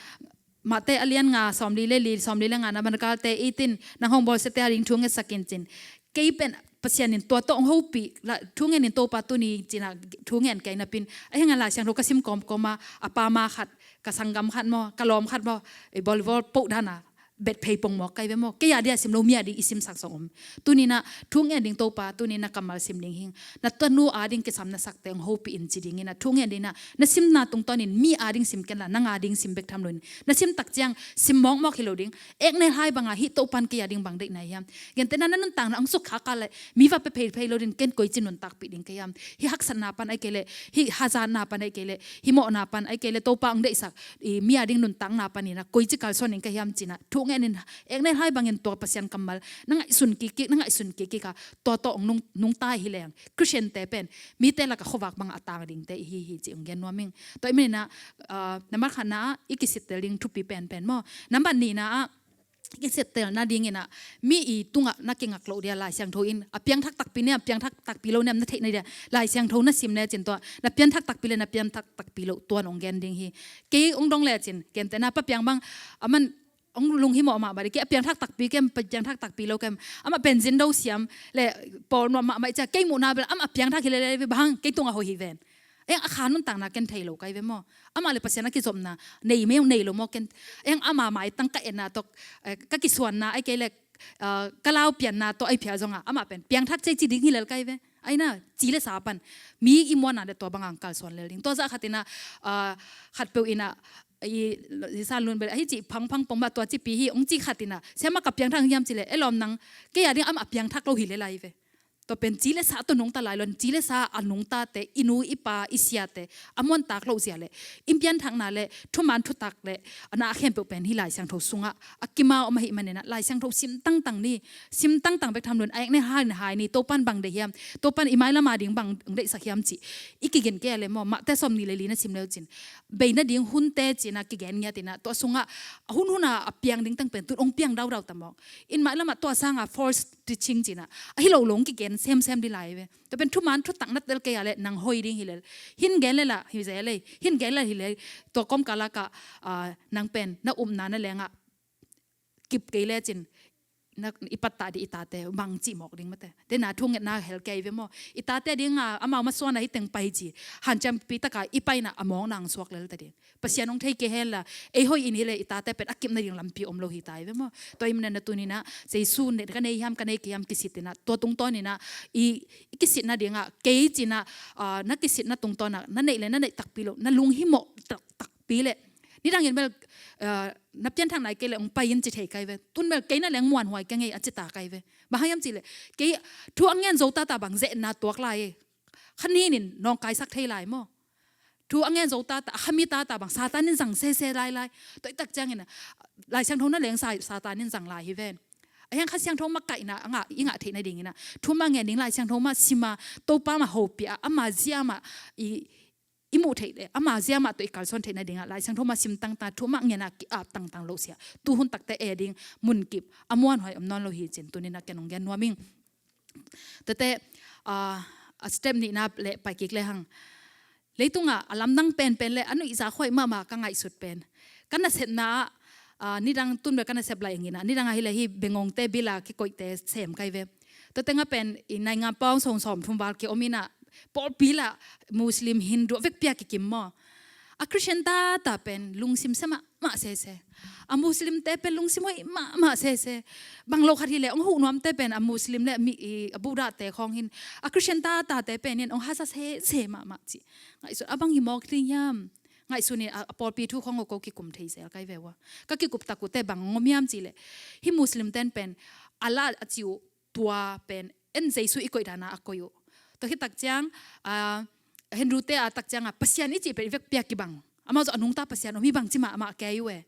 Mate a lian nga, sawmli le li, sawmli le nga na banakalte i tin, nang hong bawlsiate a ding thu ngetsak in cin. Kei pen Pasian in tua tawh hong hopih, la, thu ngen in Topa tuni cin ah thu ngen kei napin. A hi hang a Lai Siangtho ka sim kawmkawm a, a pa ma khat, ka sanggam khat maw, ka lawm khat maw, i volleyball poh dan a bet phei pongmawk kei ve maw. Kei a dia sim lo, mi a ding i simsak zong om. Tuni in ah thu ngen ding Topa, tuni in ah kammal sim ding hing. Na tuanu a ding kisam na sakte hong hopih in ci ding in ah thu ngen ding in ah na simna tungtawnin mi a ding sim ken la, nang a ding sim bek tham lo in. Na sim tak ciang sim mawkmawk hi lo ding. Eknel hai bang a hih Topan kei a ding bang deihna hiam. Gentehna na nuntakna hong sukkhak a leh mi va pia pheiphei lo ding, ken koici nuntakpih ding ka hiam. Hih haksatna pan ahih kei leh, hih hazatna pan ahih kei leh, hih mawhna pan ahih kei leh Topa hong deihsak i mi a ding nuntakna panin ah koici kalsuan ding ka hiam cin ah thu ngen in. Eknel hai bangin tua Pasian kammal na ngaihsun kikkik, na ngaihsun kikkik a, tua tawh hong nung, nungta hi leng Khristiante pen mite lak a khuavak bang a tang dingte i hi hi ci hong gen nuam ing. Tua ahih manin ah, ah, nambat khatna ah i kisittel ding thupi penpen maw. Nambat nihna ah i kisittel nading in ah mi i tungah na kingak loh dia Lai Siangtho in a piangthak takpi ne, a piangthak takpi lo ne, na theih na dia Lai Siangtho na sim ne cin tua na pianthak takpi le na pianthak takpi lo tua hong gen ding hi. Kei hong dong le cin, gentehna Pa Piang bang, aman hong lunghimawh mahmah ding, kei a piangthak takpi kem, a piangthak takpi lo kem, amah pen zindo siam le pawl nuam mahmah i ci-a, kei muhna bel amah a piangthak hi lele ve, bang hang kei tungah hoih hi ven. Eng a kha nuntakna ken thei lo kei ve maw. Amah le Pasian a kizopna nei mei nei lo maw ken. Eng ama maitang ka etna tawh, eh, ka kisuanna ahih kei leh, ah, ka lau pianna tawh ahih phial zong a, amah pen piangthak cei ci ding hi lel kei ve. Ahi na, ci le sa pan mi i muanna le tua bang hang kalsuan lel ding. Tua zah khat in ah, ah, khatpeuh in ah, i, i san lun bel ahi ci phangphang pong mah tua cipi hi, hong ci khat in ah, siamah ka piangthak hiam ci leh, e lawm nang, kei a ding amah a piangthak lo hi lel lai ve. Tua pen ci le sa tawh nungta lai lo in, ci le sa a nungtate, i nu i pa i siate a muantak loh zia le i pianthakna le thuman thutak le a na a khempeuh pen hih Lai Siangtho sungah a kim a om ahih manin ah Lai Siangtho sim tangtang ni, sim tangtang bek tham lo in, a eknel hai ni, Topan bang deih hiam, Topan i mailam a ding bang deihsak hiam cih i kigen kei a le maw, Mate sawmnih le li na sim le uh cin, bei nading hunte cin ah kigen ngiat in ah, tua sungah a hunhun a a piang ding teng pen tun hong piang daudau ta mawk. In mailam ah tua sang a false teaching cin ah, ahi lo lo hong kigen semsem ding lai ve. Tua pen thuman thutak na tel kei a le nang hoih ding hi lel. Hin gen le la hi zel lei, hin gen le hi lel. Tua kawmkal lak ah, ah, nang pen na upna na leng ah kip kei le cin, na, i pattah ding i tate bang cih mawk ding mate. Te na thu ngetna hel kei ve maw. I tate ding a, amau masuan a hi teng pai ci, hanciampi tak a i paina a mawkna hong suak lel ta ding. Pasian hong thei kei hen la, ei hoih in hi le i tate pen a kip nading lampi om lo hi ta hi ve maw. Tua ahih manin ah tuni in ah Jesu ne ka nei hiam, ka nei kei hiam kisit in ah, tua tungtawn in ah i, i kisit nading ah, kei cin ah, ah, na kisit na tungtawn ah na neih le na neih takpi lo, na lunghimawh tak, takpi le nidang in bel, ah, na pianthak nai kei le hong pai in ci thei kei ve. Tun bel kei na leng muanhuai kei ngei a ci ta kei ve. Bang hang hiam ci le, kei thu a ngen zo tata bang zetna tuak lai, kha nin in nawngkaisak thei lai maw. Thu a ngen zo tata, a khami tata bang Satan in zang sese lai lai. Tua i tak ciangin ah Lai Siangtho na leng sa, Satan in zang lai hi ven. A hiang Kha Siangtho makaihna a ngah, i ngah theih nading in ah, thu mah ngen ding, Lai Siangtho mah sim a, Topa mah hopih a, ama zia mah i, i muh theih le ama zia mah tawh i kalsuan theih nading ah Lai Siangtho mah sim tangtang, thu mah ngen a ki-ap tangtang lo sia, tuhun takte e ding munkip a muanhuai om nawn lo hi cin tuni in ah ken hong gen nuam ing. Tete, ah, a step nihna le pai kik le hang. Leitungah a lamdang penpen le a nuihzak huai mahmah ka ngaihsut pen, ka nasepna ah, ah, nidang tun bel ka nasep lai ing in ah, nidang ahi le hi Bengongte bil a kikoihte sem kei ve. Tua teng ah pen i naingan pawng sawm sawmthum val kiom in ah, pawlpi lah Muslim, Hindu a vekpi a kikim maw. A Christian tata pen lungsim sia mahmah sese. A Muslimte pen lungsim hoih mahmah sese. Bang lo khat hi le hong huh nuamte pen a Muslim le mi, i, a Buddhate khawng hin, a Christian tatate pen in hong hasa sese mahmah ci. Ngaihsun a bang hi mawk ding hiam. Ngaihsun in a, a pawlpi thu khawng ko kikum thei zel kei ve ua. Ka kikup tak uh te bang ngom hiam ci le, hi Muslimten pen Allah a ci uh tua pen en Jesu i koih dan a a koih uh. Tua khit tak ciang, ah, Hindute a tak ciang a Pasian i cih pen i vekpi a kibang. Amau zong a nungta Pasian om hi bang ci mahmah kei uh e.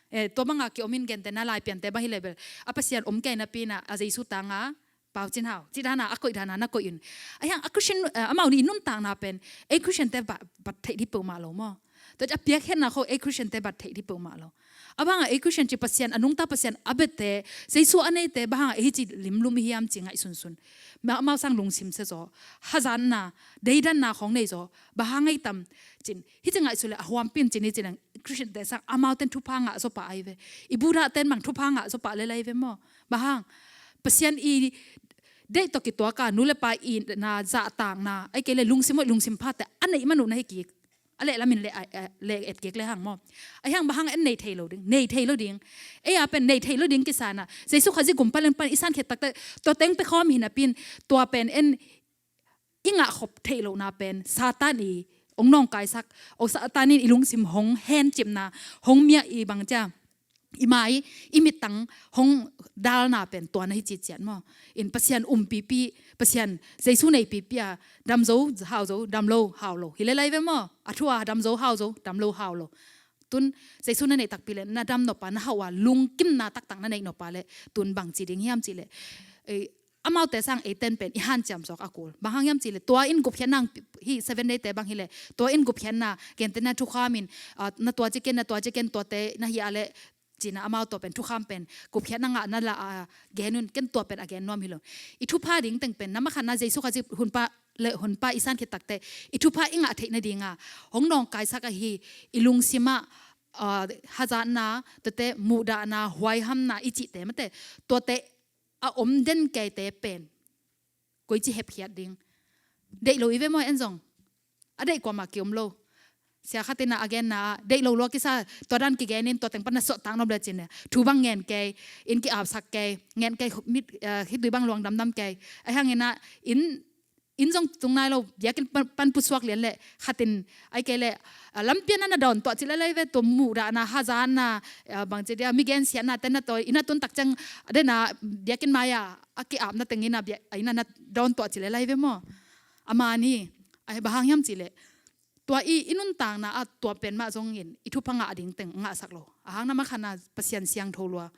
Eh, tua banga ki-om in, gentehna Laipiante bang hi leh bel, a Pasian om kei napi-in ah, a Jesu tanga, Pau Cin Hau, cih dana, a koih dana na koih un. Ahi hang a Christian, eh, amau nih i nuntakna pen, ei Christian-te bat, bat theih ding peuhmah lo maw. Tua ciang a piakkhiatna khawng ei Christian-te bat theih ding peuhmah lo. A bang hang ei Christian ci, Pasian a nungta, Pasian a biate, Jesu a neite, bang hang ei hih ci limlum i hiam ci ngaihsunsun. Ma, amau sang lungsim sia zaw, hazatna, deidanna khawng nei zaw, bang hang ei tam, cin, hih ci ngaihsun leh a huampi-in cin hi ci leng, Christian-te sang amaute in thupha ngah zaw pah ahi ve. I Buddha-te in bang thupha ngah zaw pah lel ahi ve maw. Bang hang, Pasian i deih tawh kituak a, nu le pa itna, zahtakna, ahih kei leh lungsim hoih, lungsim phate a neih man uh na hi kik. A leh lamin leh, a, a, leh et kik le hang maw. Ahi hang bang hang en nei thei lo ding, nei thei lo ding. Ei a pen nei thei lo ding kisa-in ah, Jesu Khazih gum pan leng pan i san khit takteh, tua teng pia khawm hi napi-in, tua pen en i ngah khop theih lohna pen, Satan i hong nawngkaisak, o Satan in i lungsim hong hencipna, hong miah i bang cia, i mai, i mittang hong dalna pen tua na hi ciciat maw. In Pasian umpipi, Pasian Jesu neipipi a, dam zo, hau zo, dam lo, hau lo. Hi lel ahi ve maw. A thu a dam zo, hau zo, dam lo, hau lo. Tun Jesu na neih takpi leh, na dam nop a, na hauh a, lungkimna taktak na neih nop a leh, tun bang ci ding hiam cih leh, eh, amaute sang eite in pen i hanciam zawk a kul. Bang hang hiam cih leh, tua in gupkhiatna, hih Seven Day-te bang hi leh, tua in gupkhiatna, gentehna thukham in, ah, na tua ci ken, na tua ci ken, tuate na hih a leh, ci-in ah amau tua pen thukham pen, gupkhiatna ngahna la a gen un, ken tua pen a gen nuam hi lo. I thupha ding teng pen, na mah khatna Jesu Khazih hun pan leh hun pan i san khit takteh, i thupha i ngah theih nading a hong nawngkaisak ahi, i lungsim ah, ah, hazatna, tuate muhdahna, huaihamna i cihte mate, tuate a om den keite pen koici hepkhiat ding. Deih lo i ve maw en zong. A deih kuamah ki-om lo. Sia khat in ah a genna ah, deih lo lua kisa, tua dan kigen in, tua teng pan na suahtak nop leh cin leh, thu bang ngen kei, inn ki-apsak kei, ngen kei, mit, eh, khitui bang luang damdam kei. Ahi hangin ah, inn, inn zong tung nai lo, biakinn pan, pan pusuak lian leh, khat in, ahih kei leh, ah, lampi ah na na dawn tuah ci lel ahi ve, tua muhdahna, hazatna, ah, bang ci dia, mi gensiatnate na tawi, inn ah tun tak ciang, a den a, biakinn mai-ah a ki-apna teng in ah, bia, inn ah na dawn tuah ci lel ahi ve maw. A man hi, ahi bang hang hiam cih leh, tua i, i nuntakna ah tua pen mah zongin i thupha ngah ding teng ngahsak lo. A hang na mah khatna Pasian siangtho lua.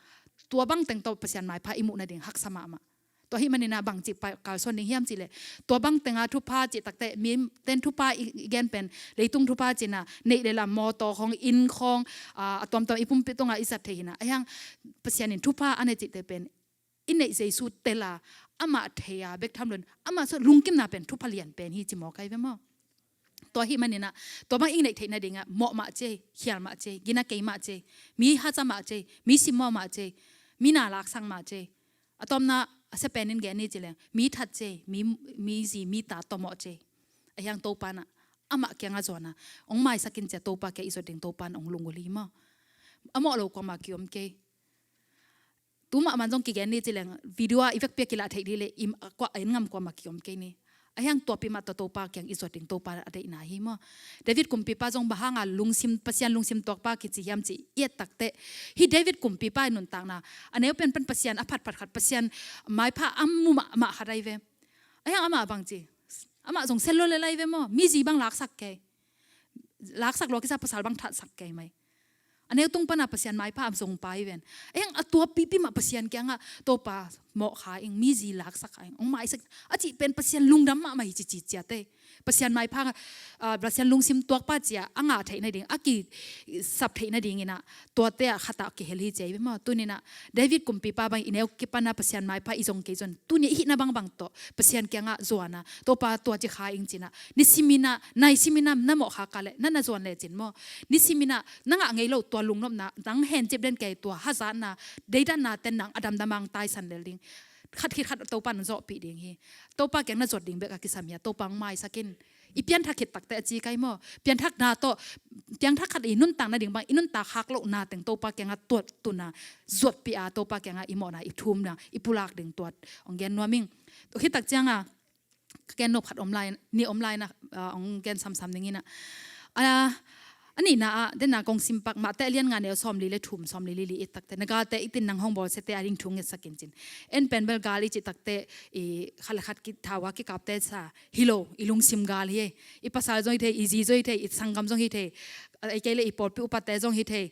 Tua bang teng tawh Pasian maipha i muh nading haksa mahmah. Tua ahih manin ah bangci pa, kalsuan ding hiam cih leh, tua bang teng a thupha cih takteh, mite in thupha i, i gen pen, leitung thupha ci-in ah, neih leh lam, mawtaw khawng, inn khawng, ah, a tuamtuam i pumpi tungah i zat thei hi-in ah. Ahi hang Pasian in thupha a nei cihte pen, i neih Jesu tel a, amah thei a bek tham loin, amah sung lungkimna pen thupha lian pen hi ci mawk ahi ve maw. Tua ahih manin ah, tua bang i neih theih nading ah, mawh mah ci ei, khial mah ci ei, gina kei mah ci ei, mi haza mah ci ei, mi simmawh mah ci ei, mi na laksak mah ci ei. A tawpna, a sia pen in gen ni ci leng, mi that ci ei, mi, mi zi, mi ta tawmawh ci ei. Ahi hang Topa in ah, amah kiangah zuan a, hong maisak in ci-a Topa kiang i zuat ding Topa in hong lunggulh hi maw. A mawh lo kuamah ki-om kei. Tu mahmah zong kigen ni ci leng, video ah i vekpi a kilah theih ding leh, i, a kua, a en ngam kuamah ki-om kei ni. Ahi hang tuapi mah tawh Topa kiang i zuat ding Topa a deihna hi maw. David kumpipa zong bang hang a lungsim, Pasian lungsim tuakpa kici hiam cih i et takteh, hih David kumpipa i nuntakna, a neu pen pan Pasian a phatphat khat, Pasian maipha a mu mahmah khat ahi ve. Ahi hang amah bangci, amah zong sia lua lel ahi ve maw. Mi zi bang laksak kei, laksak lua kisa, pasal bang thatsak kei mai. A neu tung pan a Pasian maipha a zongpa hi ven. Ahi hang a tuapipi mah Pasian kiangah, Topa, mawh kha ing, mi zi laksak kha ing, hong maisak, a cih pen Pasian lungdam mahmah hi ci, ci ciat ei. Pasian maipha, ah, Pasian lungsim tuakpa ci-a a ngah theih nading, a kisap theih nadingin ah, tuate ah khat ah kihel hi ci ei ve maw. Tuni-in ah David kumpipa bang i neu kipan a Pasian maipha i zong kei zong, tuni i hihna bangbang tawh Pasian kiangah zuan a, Topa, tua ci kha ing ci-in ah, nisimin ah, naisimin ah na mawh kha kha leh, na na zuan lecin maw, nisimin ah na ngah ngei loh tua lungnopna, nang hencip den kei tua hazatna, deidanna ten nang a damdam a hong taisan lel ding. Khat khit khat Topa in hong zawhpih ding hi. Topa kiang na zuat ding bek a kisam hi a, Topa hong maisak in. I pianthak khit takteh a ci kei maw. Pianthakna tawh, piangthak khat i nuntak nading bang, i nuntak khak lohna teng Topa kiangah tuat tun a, zuatpih a, Topa kiangah i mawhna, i thumna, i pulak ding tuat hong gen nuam ing. Tua khit tak ciang a, ka gen nop khat om lai, nih om lai-in ah, ah, hong gen samsam ding in ah. Ah, a nihna ah, den a kong sim pak, Mate a lian nga, neu sawmli le thum, sawmli le li i et takteh, na galte it in, nang hong bawlsiate ading thu ngetsak in, ci-in. En pen bel gal i cih takteh, i khat le khat kithau a kikapte sa hi lo, i lungsim gal hi ei. I pasal zong hi thei, i zi zong hi thei, i sanggam zong hi thei, ahih kei leh i pawlpi upate zong hi thei.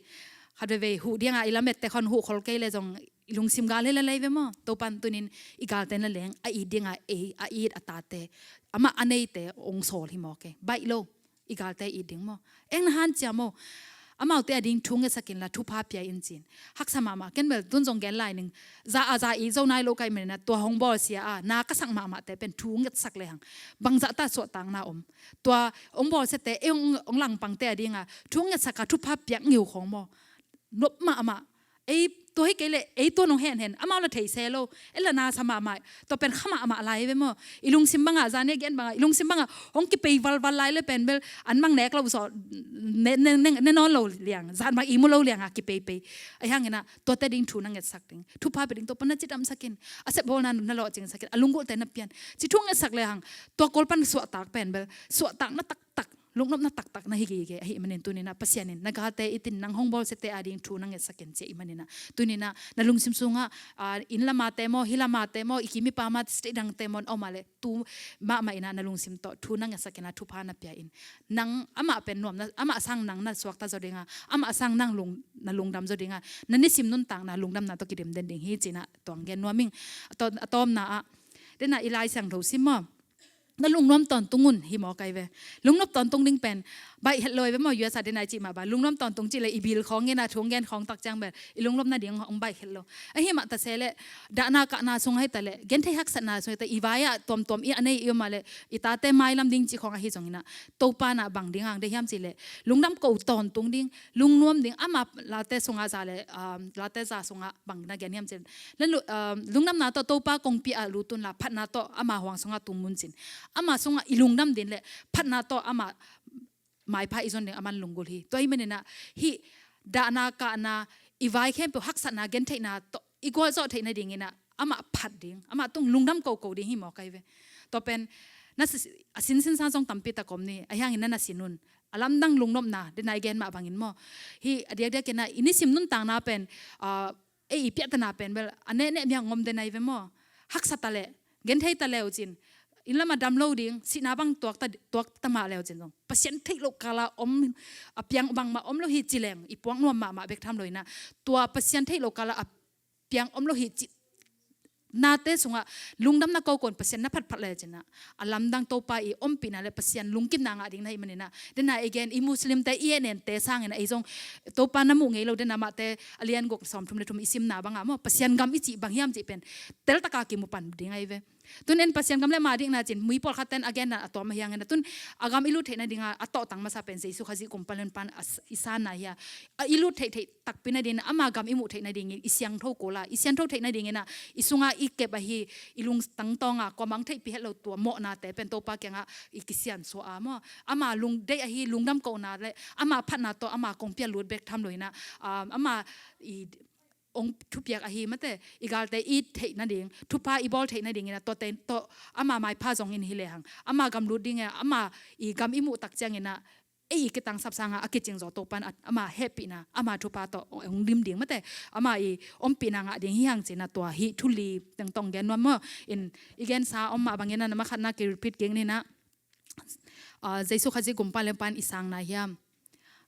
Khat veivei huh dinga i lamette khawng huh khol kei le zong i lungsim gal hi lel ei ve maw. Topan tunin i galte na leng a it dinga ei, a it a tate, amah a neite hong sawl hi maw kei. Baih lo, i galte it ding maw. Eng na hanciam maw. Amaute a ding thu ngetsak inla thupha pia in cin. Haksa mahmah, ken bel tun zong gen lai ning. Za a za i zo nai lo kai menina tua hong bawlsia a na ka sak mahmahte pen thu ngetsak le hang bangzah ta suahtakna om. Tua hong bawlsiate, ei hong, hong langpangte a dinga thu ngetsak a thupha piak ngiu khawng maw. Nop mahmah. Ei tua hi kei leh ei tua nong henhen, amau la thei se lo. Ei la na sa mahmah. Tua pen kha mahmah lai ve maw. I lungsim banga, zan i gen banga, i lungsim banga hong kipei valval lai le pen bel an bang nek lo zaw, ne, ne, ne, ne nawn lo liang, zan bang i mu lo lianga kipeipei. Ahi hangina tuate ding thu na ngetsak ding, thupha pia ding, Topa na cidamsak in. A sepbawlna na lawhcingsak in, a lunggulhte na pian, ci thu ngetsak le hang tua kawl pan suahtak pen bel suahtakna taktak, lungnopna taktak na hi gige ahih manin tunina Pasian in na galte itin, nang hong bawlsiate a ding thu na ngetsak in ci ahih manina tunina na lungsim sungah, ah, inn lamate maw, hi lamate maw, i kim i pam a state dangte maw, om a le tu mahmah ina na lungsim tawh thu na ngetsak ina thupha na pia in. Nang amah pen nuamna, amah sang nang na suakta zaw dinga, amah sang nang lung, na lungdam zaw dinga, na nisim nuntakna lungdamna tawh kidim den ding hi cina tuang gen nuam ing. A to-, a tawmna ah, dena i Lai Siangtho sim maw. Na lungnuam tawntung un hi maw kai ve. Lungnop tawntung ding pen baih het lo ei ve maw, U S A dena i cih mah ba. Lungnuam tawntung cih le i bil khawng ina thu hong gen khawng tak ciang bel i lungnopna ding hong baih het lo. Ahi mah ta se le, dahna kahna sung ahi ta le, genthei haksatna sung ahi ta, i vai ah tuamtuam i a nei i om a le, i tate mailam ding cih khawng ahi zongina Topa na bang ding hang de hiam cih le, lungdam ko tawntung ding, lungnuam ding, ama late sunga za le, um, late za sunga bang na gen hiam cih le, na lu-, um, lungdamna tawh Topa kongpi a lut unla phatna tawh ama huang sunga tum un cin. Ama sunga i lungdam din le phatna tawh ama maipha i zon ding aman lunggulh hi. Tua hi manina hih dahna kahna, i vai khempeuh haksatna gentheihna tawh i gualzawh theih nadingina amah phat ding, amah tung lungdam koko ding hi maw kai ve. Tua pen na si-, a sinsin sa zong tampi tak om ni, ahi hangin na na sin un. A lamdang lungnopna, dena i gen mah bangin maw. Hih a diakdiak ina i nisim nuntakna pen, ah, ei i piahtana pen bel a nehneh miang ngom dena i ve maw. Haksa ta le, genthei ta leu cin, inn lama dam lo ding, sihna bang tuak ta, tuak ta mah leu cin zong, Pasian theih loh kala om, a piang bangmah om lo hi ci leng i puak nuam mahmah bek tham lo ina, tua Pasian theih loh kala a piang om lo hi ci nate sungah lungdamna kokon Pasian na phatphat le cina, a lamdang Topa i ompihna le Pasian lungkimna ngah ding na hi manina, dena i gen i Muslimte i en ente sangina ei zong Topa na muh ngei lo, dena mahte a lian guk sawmthum le thum i simna banga maw, Pasian gam i cih bang hiam cih pen teltaka kimu pan ding ahi ve. Tun en Pasian gam le ma dikna cin, mui pawlkhat ten a genna a tawm ahi hangina, tun a gam i lut theih nadinga a tawhtang masa pen Jesu Khazih gumpa lenpan a s-, i sanna hi a. A i lut theih theih takpi nadingin ama gam i muh theih nadingin i siangtho kula, i siangtho theih nadingina i sunga i kep ahi, i lungtang tawnga kuamang theihpih het lo tua mawhnate pen Topa kianga i kisiansuah a maw. Ama lungdeih ahi lungdam kona le ama phatna tawh ama kongpi a lut bek tham lo ina, um, ama i hong thupiak ahi mate, i galte i theih nading, thupha i bawl theih nadingina tuate tawh ama maipha zongin hi lehang, ama gam lut dingin, ama i gam i muh tak ciangina ei i kitangsap sanga a kicing zaw Topan a, ama hehpihna, ama thupha tawh hong lim ding mate, ama i ompihna ngah ding hi hang cina tua hih thu li teng tawh gen nuam maw. In i gensa om mah bangina na makhatna ki repeat kik nina, ah, Jesu Khazih gumpa lenpan i sangna hiam?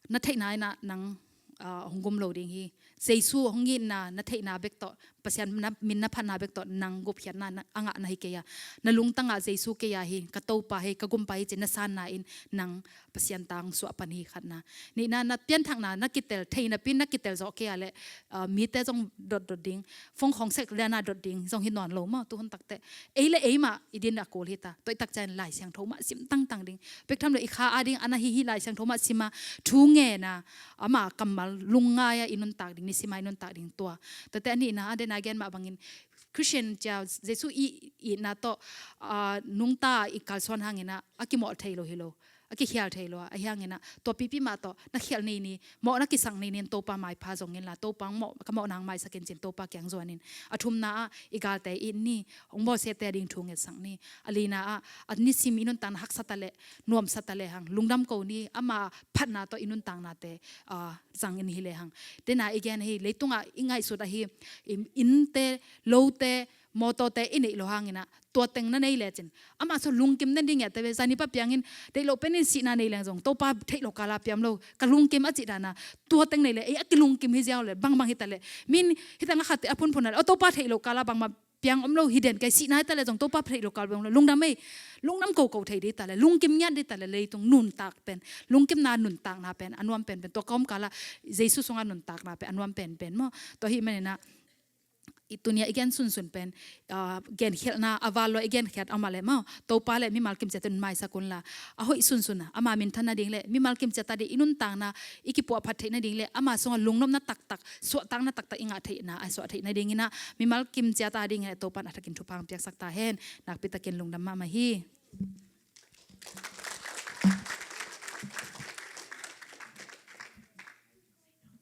Na theihna ina nang, ah, hong gum lo ding hi. Jesu hong itna na theihna bek tawh, Pasian na, min na phatna bek tawh nang gupkhiatna na, a ngah na hi kei a. Na lungtangah Jesu kei a hi, ka Topa hi, ka gumpa hi ci na sanna in nang Pasian tang suah pan hi khatna. Nihna, na pianthakna na kitel, theihna pin na kitel zawh kei a le, ah, mite zong dotdot ding, phone khawng sek liana dot ding zong hi nawn lo maw, tuhun takte. Ei le ei mah i din a kul hi ta. Tua i tak ciang Lai Siangtho mah sim tangtang ding. Bek tham lo i kha a ding ana hi hi Lai Siangtho mah sima, thu ngena, ama kammal lungngaia i nuntak ding, nisima i nuntak ding tua. Tuate a nihna a dena gen mah bangin Christian cia Jesu i, i na tawh, ah, nungta i kalsuan hangina a kimawh thei lo hi lo. A kikhial thei lo a, ahi hangina tua pipi mah tawh na khial ni ni, mawh na kisak ni ni, Topa maipha zongin la, Topa mawh, ka mawh nang maisak in cin Topa kiang zuanin. A thumna ah i galte i ni, hong bawlsiate a ding thu ngetsak ni. A lina ah, a nisim i nuntakna haksa ta le, nuamsa ta le hang, lungdam ko ni, ama phatna tawh i nuntaknate, ah, zangin hi le hang. Dena i gen hi, leitungah i ngaihsut ahi, i, innte, lote, mawtawte i neih lo hangin ah, tua teng na nei lecin, amah sung lungkim den ding ngiat te ve. Zani pa piangin, deih loh pen in sihna nei leng zong Topa theih loh kala piam lo, ka lungkim a cih dana, tua teng nei le, ei a kilungkim hi ziau le, bangbang hi ta le, min hi tang a khatte a phunphun a le, o Topa theih loh kala bangmah piang om lo hi den, kei sihna hi ta le zong Topa theih loh kala bang om lo, lungdam ei, lungdam koko thei ding ta le, lungkim ngiat ding ta le, leitung nuntak pen, lungkimna nuntakna pen a nuam penpen, tua kawm kala Jesu sunga nuntakna pen a nuam penpen maw. Tua hi manin ah, i tunia i gen sunsun pen, ah, genkhialhna a val lua i genkhiat a om a le maw, Topa le mimal kimciat un maisak unla, a hoih sunsun a, ama minthan nading le mimal kimciat a ding i nuntakna i kipuahphat theih nading le ama sunga lungnopna taktak, suahtakna taktak i ngah theihna a suah theih nadingin ah, mimal kimciat a dingin ah Topa in a thakin thupha piaksak ta hen. Nakpi takin lungdam mahmah hi.